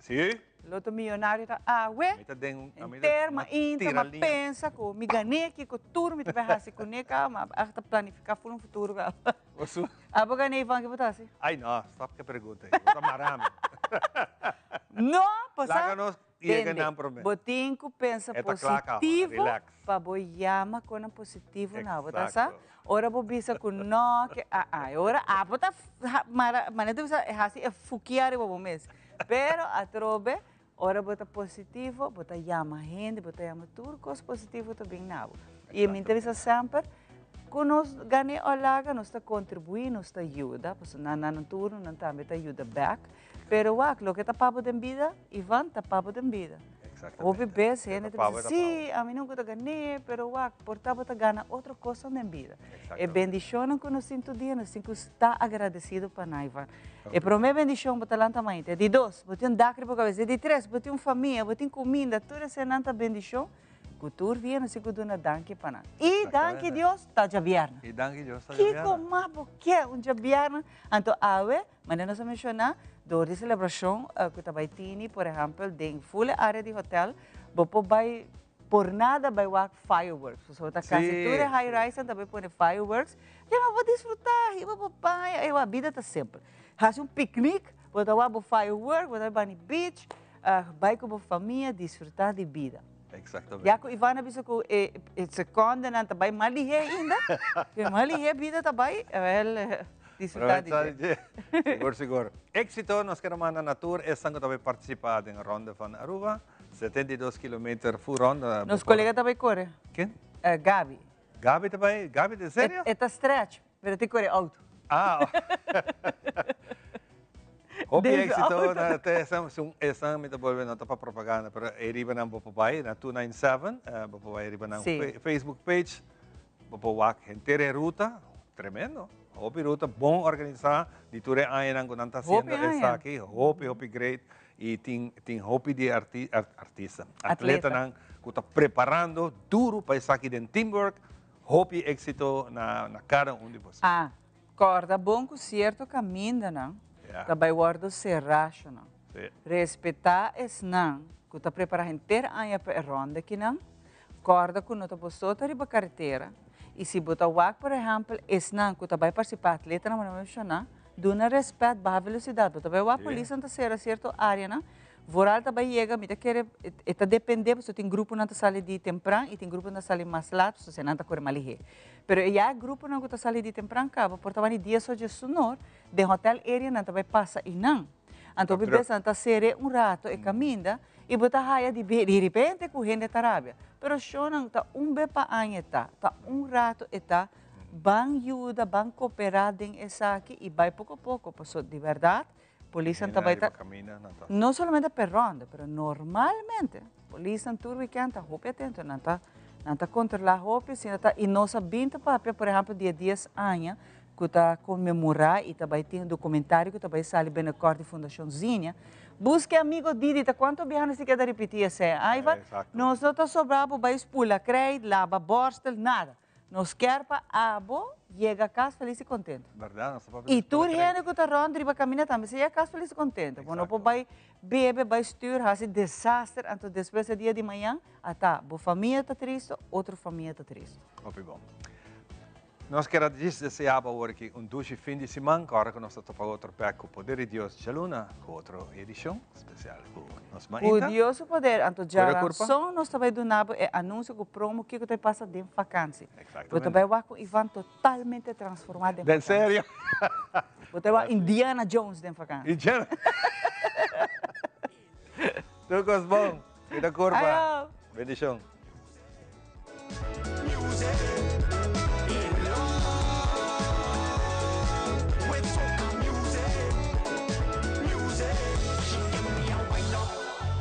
Sí. Loto millonario ta awe. Mi ta den, mi ta Enter, ma intra, tira ma liña. pensa ku mi gané kiko tur mi ta bai hasi kuné kaba, ma a ta planifiká ful un futuro kaba. Boso. Abo gané Iván, ke bo ta hasi? Ay no, stop ke pregunta ei. Bo ta mara mi. No, pasá. Laga nos yega Tende, nan promé. bo tin ku pensa E ta kla kaba, positivo relax. pa bo yama konan positivo na bo, ta sa? Exacto. Ora bo bisa ku no, ke a a, e ora abo ta mara, manera ta bisa hasi e fukia riba bo mes. Pero atrobe, ora bo ta positivo, bo ta yama hende, bo ta yama tur kos positivo ta bin na bo. I mi ta bisa semper, ku nos gane o laga, nos ta kontribuí, nos ta yuda, pasobra nan na nan turno nan tambe ta yuda bèk. Pero wak, loke ta pa bo den bida, Ivan, ta pa bo den bida. Hopi bes hende ta bisa, sí, ami nunca ta gané, pero wak, por ta bo ta gana otro kosnan den bida. E bendishonnan ku nos tin tur dia, nos tin ku sta agradesido pa nan, Ivan. E promé bendishon, bo ta lanta mainta. E di dos, bo tin un dak riba bo kabes. E di tres, bo tin un famia, bo tin kuminda. Tur esenan ta bendishon ku tur dia nos tin ku duna danki pa nan. I danki Dios, ta djabièrnè. I danki Dios, ta djabièrnè. Kiko mas bo ke un djabièrnè? Anto awe, Manera nos a menshoná, dor di selebrashon ku ta bai tini, por ehèmpel, den ful e área di hotèl, bo por bai por nada bai wak fireworks. Pasobra ta kasi tur e high rise-nan ta bai pone fireworks. Leba bo disfrutá, hiba bo paña, ewa, bida ta simpel. Hasi un piknik, bo ta wak bo firework, bo ta bai bani beach, bai ku bo famia, disfrutá di bida. Exactamente. Ya ku Ivan a bisa ku e sekondenan ta bai mas lihé ainda, ke mas lihé bida ta bai, wel, Disfruta di dje. Sigur, sigur. Éxito nos kere manda na tur esnan ku ta bai partisipá den Ronde van Aruba. 72 kilometer fu ronde. Nos kolega ta bai kore. Ken? Gabi. Gabi ta bai? Gabi, en serio? E ta stretch, pero e tin kore outo. Ah. Hopi Den su éxito auto. Na te esnan, esnan mi ta bolbe no ta pa propaganda, pero e riba nan bo por bai na 297, bo por bai riba nan Facebook page, bo por wak henter e ruta, tremendo. Hopi ruta bon organisa di tur e añanan ku nan ta Hopi haciendo aña. esaki, hopi hopi great y tin hopi di artista, Atleta. atletanan ku ta preparando duro pa esaki den teamwork. Hopi éxito na kada un di boso. Ah, kòrda bon ku sierto kamindanan ta bai wòrdu será shonan. Respetá esnan ku ta prepará henter aña pa e rònda akinan. Kòrda ku no ta bo so ta riba karetera i si bo ta wak por ehèmpel esnan ku ta bai partisipá atletanan bo na menshoná, duna rèspèt, baha velosidat. Bo ta bai wak polisnan ta sera sierto áreanan. Vooral ta bai yega, mi ta kere, e ta depende, pasobra tin gruponan ta sali di tempran i tin gruponan ta sali mas lat, pasobra nan ta kore mas lihé. Pero e ya e gruponan ku ta sali di tempran kaba por tabata di dies or diesunor, den hotel area nan ta bai pasa einan. Anto hopi bes nan ta sere un rato e kaminda i bo ta haya di di repente ku hende ta rabia. Pero shownan ta un be pa aña e ta, ta un rato e ta, ban yuda, ban koperá den esaki i bai poko poko, pasobra di bèrdat Polisnan ta bai ta, no solamente per ronda, pero normalmente polisnan tur weekend ta hopi atento, nan ta nan ta controla hopi, asina ta, y nos a bin ta papia, por ehempel, di e dies aña cu ta conmemora y ta bai tin un documentario cu ta bai sali binnenkort di Fundacion Zinia, Busca amigo Didi, ta cuanto biaha nos tin keda ripiti esey, Ivan? Nos no ta sobra bo bai spula krijt, laba borstel, nada. Nos kier pa abo yega cas felis y contento. Berdad, nos ta papia Y di tur spula hende cu ta rond riba caminda tambe sa yega cas felis y contento. Bo no por bay bebe, bay stuur, haci desaster, anto despues e dia di mañan ata bo famia ta tristo, otro famia ta tristo. Hopi bon. Nos kier a djis desea bo awor aki un dushi fin di siman, ora cu nos ta topa otro bek cu poder di Dios djaluna cu otro edicion special cu nos Cu mainta. Dios su poder, anto Cuida curpa. djaranson nos ta bay duna bo e anuncio cu promo kico ta pasa den vakantie. Bo ta Exactamente. bay wak cu Ivan totalmente transforma den Den vakantie. serio? Bo ta wak Indiana Jones den vakantie. Indiana. Tur cos bon. Cuida curpa. Ayo. Bendicion.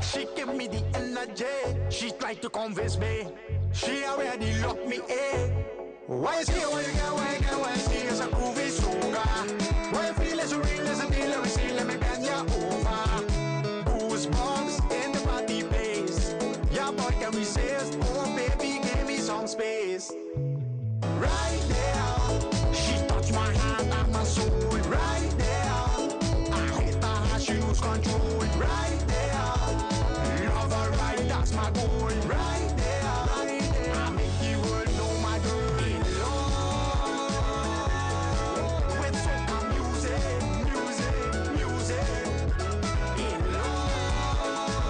She give me the energy. She tried to convince me. She already locked me in. Why is here, why you get, why you get, why is here, a groovy sugar. Why you feel is real, is a deal, we see, let me bend ya over. Goosebumps in the party place. Your boy can resist, oh baby, give me some space. Right there, she touched my heart and my soul. Right there, I hit her, she lose control. Right there, love her right, that's my goal. Right there, I make the world know my girl. In love with soca music, music, music. In love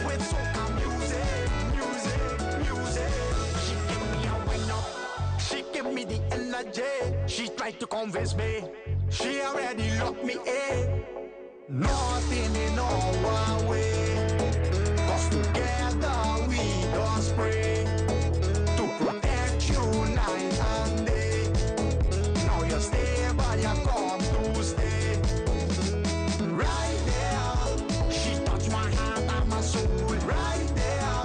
with soca music, music, music. She give me a wine up, she give me the energy. She tried to convince me, she already locked me in. Nothing in our way, 'cause together we just pray to protect you night and day. Now you're stable, you come to stay. Right there, she touched my heart and my soul. Right there,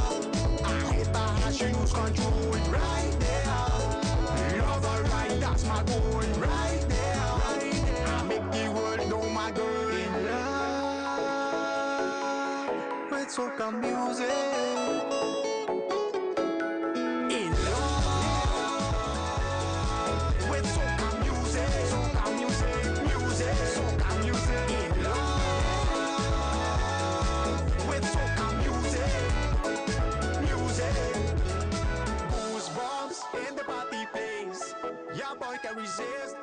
I hit her, she lose control. Right there, love her right, that's my goal. Right there, I make the world know my girl. In love with soca music. In love with soca music, soca music, music, soca music. In love with soca music, music. Goosebumps in the party place. Your boy can resist.